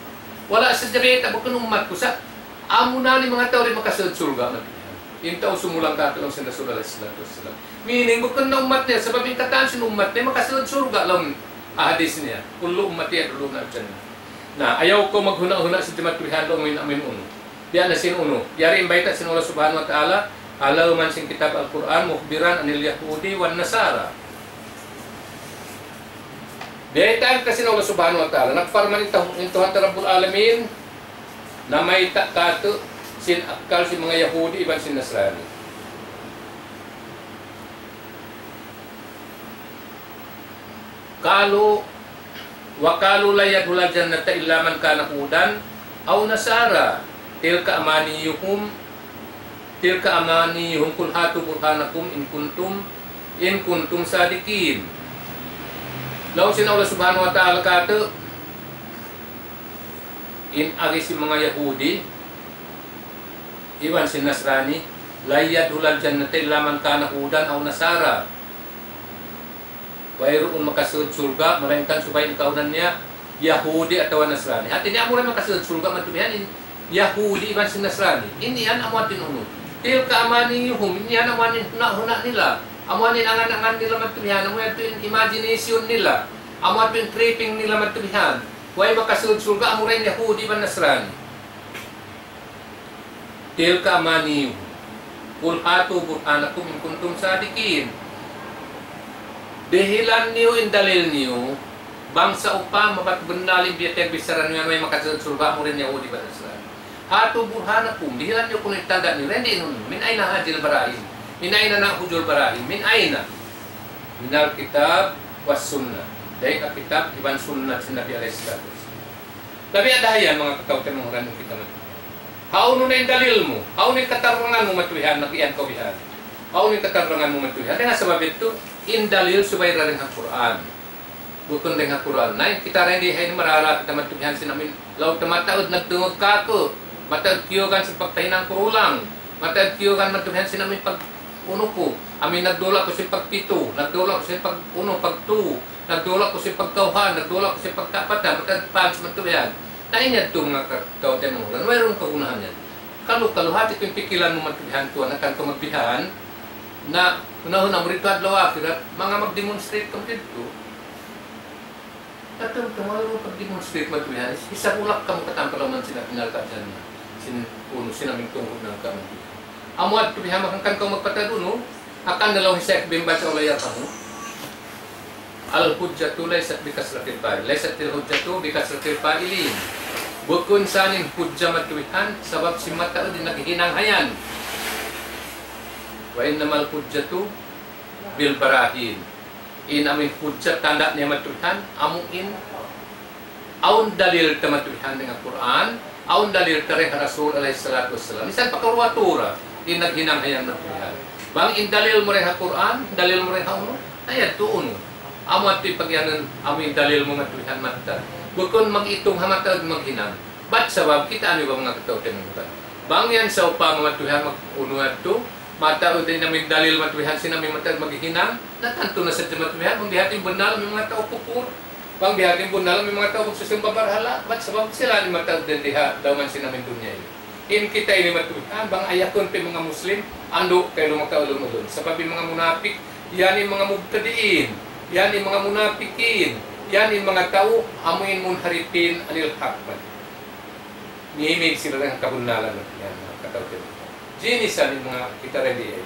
Wala' sadja biyayta', bukun ummat ku sa. Amu na in manga tau di' makasud surga', madtu bihan. In tau sumulang katu', laung sin Rasul alayhi salatu wassalam. Meaning, bukun na ummat niya, sabab in katan sin ummat niya makasud surga', laung hadith niya. كل أمتي يدخلون الجنة. Na, ayaw kaw maghuna'-huna' sin timat bihan, laung, amu in, amu in unu. Biya' na sin unu. Yari in bayta' sin Allah Subhanahu wa Ta'ala, ha lawm sin kitab Al-Qur'an, مخبرا عن اليهود والنصارى. Biyaytaan ta sin Allah Subhanahu wa Ta'ala, nagparman in Tuh-, in Tuhan ta Rabbul Alamin, namayta' katu' sin akkal sin manga Yahudi iban sin Nasrani. قالوا، وقالوا لن يدخل الجنة إلا من كان هودا أو نصارى، تلك أمانيهم، تلك أمانيهم، قل هاتوا برهانكم إن كنتم، إن كنتم صادقين. Laung sin Allah Subhanahu wa Ta'ala katu', in agi sin manga Yahudi iban sin Nasrani, لن يدخل الجنة إلا من كان هودا أو نصارى. Wayruun makasud surga', malaingkan subay in kaawnan niya, Yahudi atawa Nasrani. Hati niya, amu ra makasud surga', madtu bihan in Yahudi iban sin Nasrani. In yan amu in unu. تلك أمانيهم, in yan amu in huna'-huna' nila. Amu in angan-angan nila, madtu bihan. Amu in imagination nila. Amu in tripping nila, madtu bihan. Way makasud surga', amu ra in Yahudi iban Nasrani. تلك أمانيهم. قل هاتوا برهانكم إن كنتم صادقين. Dihilan niyu in dalil niyu, bang sawpama bat bennal in biya' tiyagbichara niyu yan, way makasud surga', amu ra in Yahudi iban Nasrani. هاتوا برهانكم, dihilan niyu kunu' in tanda' niyu, dayn diin unu, من أين هذه البراهين؟ من أين نأخذ البراهين؟ من أين؟ من الكتاب والسنة. Dayn ha kitab iban sunnat sin Nabi alayhi salatu wassalam. Labi ada yan, manga kataw-taymanghuran, in kita matubihan. Hawnu na in dalil mu? Hawnu in katarangan mu matubihan, nag-iyan kaw bihan? Hawnu in katarangan mu matubihan? Dayn ha sabab yadtu, in dalil subay dayn ha Qur'an. Bukun dayn ha Qur'an. Na in kita dayn di ha ini marara kita matubihan sin amin. Laung ta mataud nagtungud kāku'. Mataud kiyugan sin pagtahinang kurulang. Mataud kiyugan matubihan sin amin pag-unu ku. Amin nagdula ku sin pagpitu. Nagdula ku sin pag-unu, pagtu. Nagdula ku sin pagkawhan, nagdula ku sin pagkapatan, mataud pans matubihan. Na in yadtu manga kataw-taymanghuran, wayruun kagunahan yan. Kalu-kalu hati ku in pikilan mu matubihan tuwan, akan kaw magbihan, na hunahuna mu didtu adlaw akhirat, manga mag-demonstrate kamu didtu. Katamtam wayruun pag-demonstrate matubihan, hisab ulak kamu katan pa lawm sin api narka' jahannam. Sin unu, sin amin tungud narka' matubihan. Amu yadtu bihan, hangkan kaw magpataud unu, akan na laung hi Shaykh bin Baz, Allah yarhamu, الحجة ليست بكثرة القائلين، ليست الحجة بكثرة القائلين. Bukun sa in hujja matubihan, sabab sin mataud in naghihinang ha yan. وإنما الحجة بالبراهين. In amu in hujja, tanda' niya matubihan, amu in awn dalil ta matubihan dayn ha Qur'an, awn dalil ta dayn ha Rasul alayhi salatu wassalam. Misan pa karuwa tura, in naghinang ha yan matubihan. Bang in dalil mu dayn ha Qur'an, dalil mu dayn ha unu, na yadtu unu. Amu yadtu in pagiyanun, amu in dalil mu matubihan mataud. Bukun mag-itung ha mataud maghinang. Bat sabab kita ini ba manga kataw-taymanghuran. Bang yan sawpama matubihan mag-unu yadtu, mataud in amu in dalil matubihan sin amu in mataud maghinang, na tantu na sadja matubihan, bang biya' hati in bunnal amu in manga tau kupur. Bang biya' hati in bunnal amu in manga tau magsusumba barhala, bat sabab sila ini mataud dayn di ha lawm sin amu in dunya ini. In kita ini matubihan, bang ayakun pa in manga Muslim, andu' kaylu makaulung-ulung. Sabab in manga munapik, yan in manga mubtadi'in, yan in manga munapikin, yan in manga tau, amu in munharifin anil haq. Ngimig sila dayn ha kabunnalan, yan, manga kataw-taymanghuran. Jinisan in manga kita dayn di.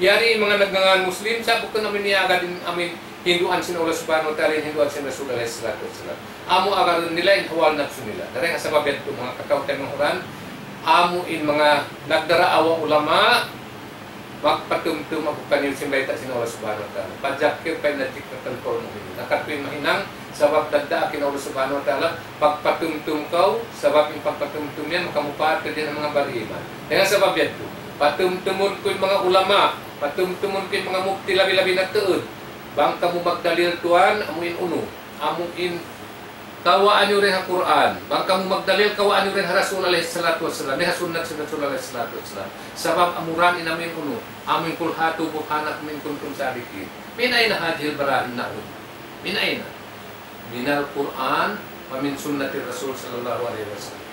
Yari in manga nagngangan Muslim, sa' bukun amu in iyagad in amu in hinduan sin Allah Subhanahu wa Ta'ala, in hinduan sin Rasul alayhi salatu wassalam. Amu agarun nila in hawa napsu nila. Dayn ha sabab yadtu manga kataw-taymanghuran, amu in manga nagdarawa ulama, magpatumtum aku kaniyu sin bayta' sin Allah Subhanahu wa Ta'ala. فذكر فإن الذكرى تنفع المؤمنين. Hangkan kaw mahinang, sabab dagdaak in Allah Subhanahu wa Ta'ala, pagpatumtum kaw, sabab in pagpatumtum yan, makamupaat kaniyu in manga bariman. Dayn ha sabab yadtu, patumtumun ku in manga ulama, patumtumun ku in manga mufti labi-labi na tuud. Bang kamu magdalil tuwan, amu in unu, amu in kawaa niyu dayn ha Qur'an. Bang kamu magdalil, kawaa niyu dayn ha Rasul alayhi salatu wassalam, dayn ha sunnat sin Rasul alayhi salatu wassalam. Sabab amura in amu in unu, amu in قل هاتوا برهانكم إن كنتم صادقين. من أين هذه البراهين نأخذها؟ من أين؟ من القرآن ومن سنة الرسول صلى الله عليه وسلم.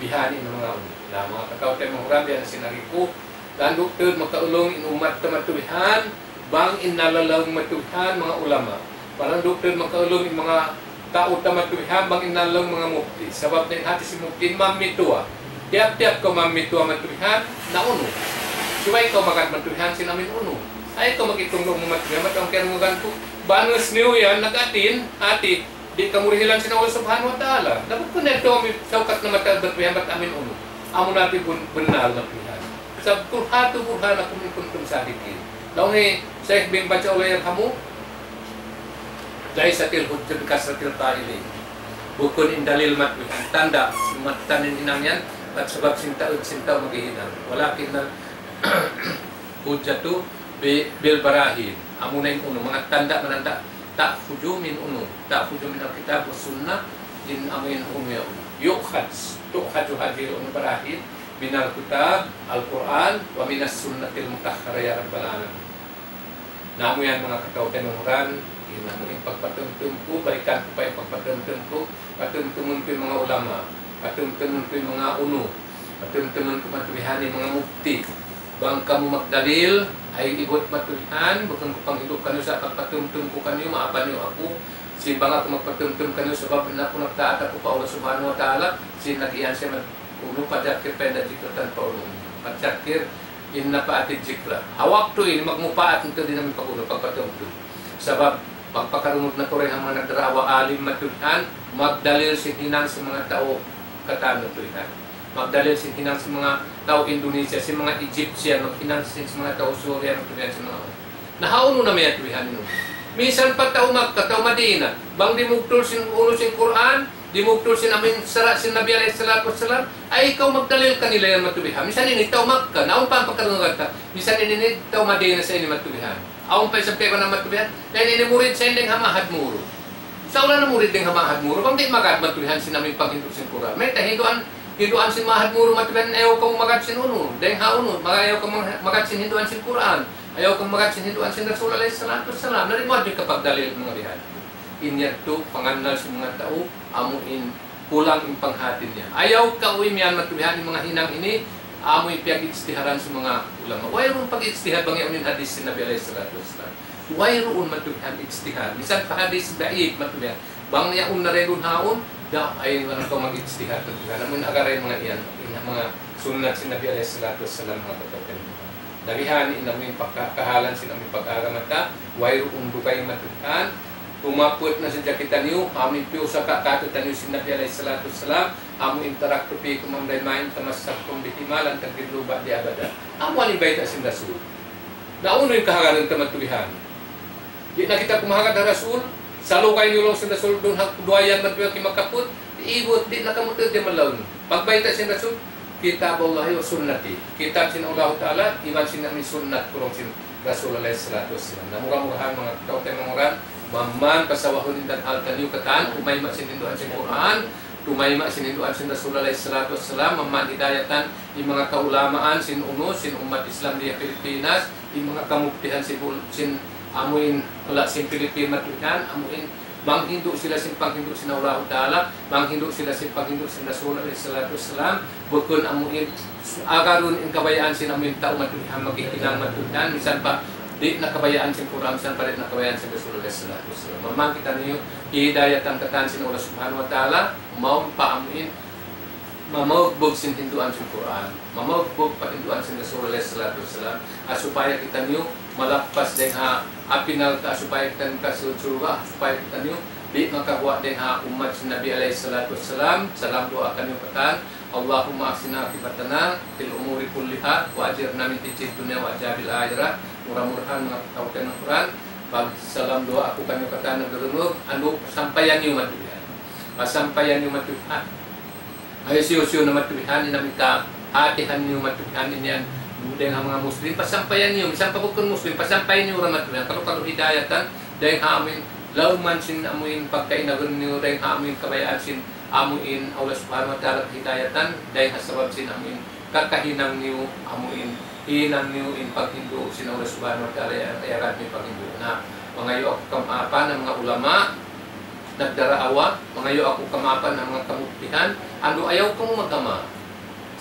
Bihan in manga unu. Na, manga kataw-taymanghuran, bihan sin agi ku, landu' tuud makaulung in ummat ta matubihan, bang in nalalaung matubihan, manga ulama. Bang landu' tuud makaulung in manga tau ta matubihan, bang in nalalaung manga mufti. Sabab dayn ha hati sin mufti in mamituwa. Tiyap-tiyap kaw mamituwa matubihan, na unu. Subay kaw magad matubihan sin amu in unu. Ayaw kaw mag-itung-itung matubihan, bat awn kiyarungugan ku. Banus niyu yan, nag-atin, ati, di' kamu dihilan sin Allah Subhanahu wa Ta'ala. Na bukun na yadtu amu in sawkat na mataud bat bihan bat amu in unu. Amu na in bun-, bunnal na bihan. Sabab قل هاتوا برهانكم إن كنتم صادقين. Laung hi Shaykh bin Baz, Allah yarhamu, ليست الحجة بكثرة القائلين. Bukun in dalil matubihan, tanda', mataud in hinang yan, bat sabab sin tau, sin tau maghihinang. ولكن الحجة ب-، بالبراهين. Amuna in unu, manga tanda' mananda', تأخذ من unu, تأخذ من الكتاب والسنة, in amu in unu yaun. يؤخذ، تؤخذ هذه unu براهين من الكتاب، القرآن، ومن السنة المطهرة يا رب العالمين. Na amu yan manga kataw-taymanghuran, in amu in pagpatumtum ku, balikan ku pa in pagpatumtum ku, patumtumun ku in manga ulama, patumtumun ku in manga unu, patumtumun ku matubihan in manga mufti. Bang kamu magdalil, ayaw ibut matubihan, bukun ku panghidup kaniyu sa' pagpatumtum ku kaniyu, maapan niyu aku, sin bang aku magpatumtum kaniyu, sabab in aku nagtaat aku pa Allah Subhanahu wa Ta'ala, sin nag-iyan siya mag-, unu, فذكر فإن الذكرى تنفع المؤمنين. فذكر إن نفعت الذكرى. Ha waktu ini magmupaat in tuud in amu in pag-unu, pagpatumtum. Sabab, pagpakarungug natu' dayn ha manga nagdarawa alim matubihan, magdalil sin hinang sin manga tau katan matubihan. Magdalil sin hinang sin manga tau Indonesia, sin manga Egyptian, maghinang sin, sin manga tau Syria matubihan, sin manga. Na hawnu na miyatubihan unu. Misan pa tau Makkah, tau Madinah, bang dimugtul sin unu sin Qur'an, Dimugtul sin amin sara' sin Nabi alayhi salatu wassalam, ay ikaw magdalil kanila yan matubihan. Misan ini tau Makkah, naun pa ang pagkarungugan ta. Misan ini, ini tau Madinah sa ini matubihan. Awn pa isab kaibanan matubihan. Lain ini murid sa ini dayn ha Ma'had Moro. Sa' wala' na murid dayn ha Ma'had Moro. Bang di' magad matubihan sin amin paghindu' sin Qur'an. Mayta' hinduan, hinduan sin Ma'had Moro matubihan, ayaw kamu magad sin unu. Dayn ha unu, mag-, ayaw kamu magad sin hinduan sin Qur'an. Ayaw kamu magad sin hinduan sin Rasul alayhi salatu wassalam. Na di' mu adtu kapagdalil manga bihan. In yadtu pangannal sin manga tau, amu in kulang in panghati niya. Ayaw kaw imiyan matubihan in manga hinang ini, amu in piyag-ijtiharan sin manga ulama. Wayruun pag-ijtihad bang yaun in hadith sin Nabi alayhi salatu wassalam. Wayruun matubihan ijtihad. Misan pa hadith da'if matubihan. Bang yaun na rin haun, da ay wala' kaw mag-ijtihad matubihan. Amu in agaray manga iyan, in manga sunnat sin Nabi alayhi salatu wassalam, manga kapatid. Dabihan in amu in pagkakahalan sin amu in pag-agama ta, wayruun dugaing matubihan, tumaput na sadja kitaniyu, amu in piyusaka katu' taniyu sin Nabi alayhi salatu wassalam, amu in تركت فيكم أمرين ما إن تمسكتم بهما لن تضلوا بعدي أبدا. Amu in bayta' sin Rasul. Na unu in kahagaran ta matubihan? Di' na kita kumahagad ha Rasul, salugay niyu laung sin Rasul duun ha duwa yan matubihan kimakaput, ibut, di' na kamu tuud di' malaun. Pagbayta' sin Rasul, كتاب الله وسنتي. Kitab sin Allahu Ta'ala, iban sin amu in sunnat ku laung sin Rasul alayhi salatu wassalam. Na mura-murahan manga tau taymanghud, mamman pasawahun in daghal taniyu katan, umayma sin hinduan sin Qur'an, tumayma sin hinduan sin Rasul alayhi salatu wassalam, mamman hidayatan, in manga kaulamaan sin unu, sin ummat Islam di ha Pilipinas, in manga kamuktihan sin bul-, sin amu in, wala' sin Pilipin matubihan, amu in, manghindu' sila sin panghindu' sin Allahu Ta'ala, manghindu' sila sin panghindu' sin Rasul alayhi salatu wassalam, bukun amu in, agarun in kabayaan sin amu in tau matubihan, maghihinang matubihan, misan pa di' na kabayaan sin Qur'an, misan pa di' na kabayaan sin Rasul alayhi salatu wassalam. Mamman kitaniyu, hidayatan katan sin Allah Subhanahu wa Ta'ala, mawn pa amu in, mamaugbug sin hinduan sin Qur'an, mamaugbug pa hinduan sin Rasul alayhi salatu wassalam, ha supaya kitaniyu malappas dayn ha api narka', ha supaya kitaniyu makasud surga', ha supaya kitaniyu di' makaguwa' dayn ha ummat sin Nabi alayhi salatu wassalam. Salam duwaa kaniyu katan, اللهم أحسن عاقبتنا في الأمور كلها وأجرنا من خزي الدنيا وعذاب الآخرة. Mura-murahan manga tau taymanghud, pagsalam duwaa ku kaniyu katan nagdurungug, anu, pasampayan niyu matubihan. Pasampayan niyu matubihan. Ay, hisiyu-siyu na matubihan, in amu in kahātihan niyu matubihan, in yan, dayn ha manga Muslim, pasampayan niyu, misan pa bukun Muslim, pasampayan niyu ra matubihan, kalu-kalu hidayatan, dayn ha amu in, lawman sin amu in pagkainagun niyu, dayn ha amu in kabayaan sin amu in Allah Subhanahu wa Ta'ala hidayatan, dayn ha sabab sin amu in kakahinang niyu, amu in hinang niyu in paghindu' sin Allah Subhanahu wa Ta'ala, ya, ya Rabbi, paghindu' na. Mangayu' aku kamaapan ha manga ulama, nagdaraawa, mangayu' aku kamaapan ha manga kamuktihan, andu' ayaw kamu magkama.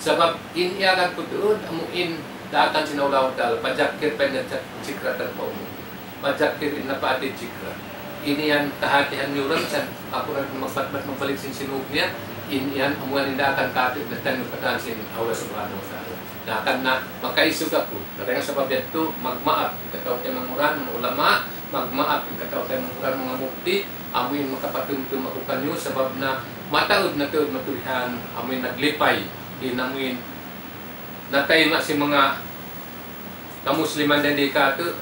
Sabab in iyagad ku tuud, amu in daakan sin Allahu Ta'ala, فذكر فإن الذكرى تنفع المؤمنين. فذكر إن نفعت الذكرى. In yan kahātihan niyu ra, misan aku ra magbatbat magbalik sin sinug niya, in yan amu in daakan kātu' na taniyu katan sin Allah Subhanahu wa Ta'ala. Na karna' makaisug aku, karna' sabab yadtu magmaap in kataw-taymanghuran, manga ulama, magmaap in kataw-taymanghuran, manga mufti, amu in makapatumtum aku kaniyu, sabab na mataud na tuud matubihan, amu in naglipay, in amu in natayma' sin manga kamusliman dayn di kātu',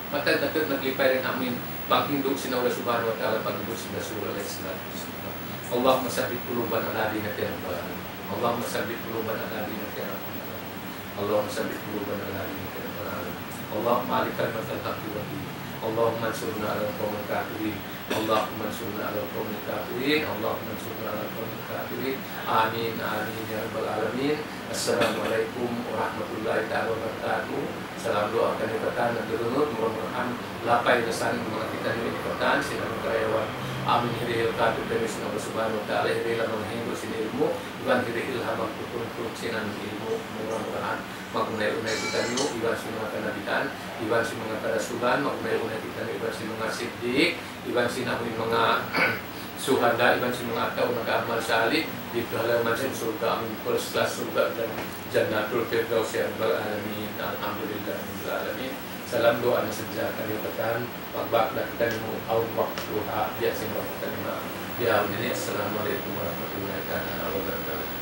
mataud na tuud naglipay dayn ha amu in paghindu' sin Allah Subhanahu wa Ta'ala, paghindu' sin Rasul alayhi salatu wassalam. اللهم ثبت قلوبنا على دينك يا رب العالمين. اللهم ثبت قلوبنا على دينك يا رب العالمين. اللهم ثبت قلوبنا على دينك يا رب العالمين. اللهم أعل كلمة الحق والدين. اللهم انصرنا على القوم الكافرين. اللهم انصرنا على القوم الكافرين. اللهم انصرنا على القوم الكافرين. آمين، آمين يا رب العالمين. السلام عليكم ورحمة الله تعالى وبركاته. Salam duwaa kaniyu katan nagdurungug, mura-murahan lapay da isab in manga kitaniyu ini katan, sin amu in karayawan amu in hirihil kātu'niyu sin Allah Subhanahu wa Ta'ala, hirihil ha manga hindu' sin ilmu', iban hirihil ha magtutuntun sin amu in ilmu', mura-murahan magunay-unay kitaniyu iban sin manga kanabihan, iban sin manga karasulan, magunay-unay kitaniyu iban sin manga siddiq, iban sin amu in manga suhada, iban sin manga tau nag-amal salih, didtu ha lawm sin surga', amu in first class surga' dan Jannatul Firdaus ya Rabbal Alamin. Alhamdulillah Rabbil Alamin. Salam duwaa na sadja kaniyu katan, magbak na kitaniyu awn waktu ha biya' sin waktu taniyu. Biya' ini, Assalamu alaykum warahmatullahi ta'ala wabarakatuh.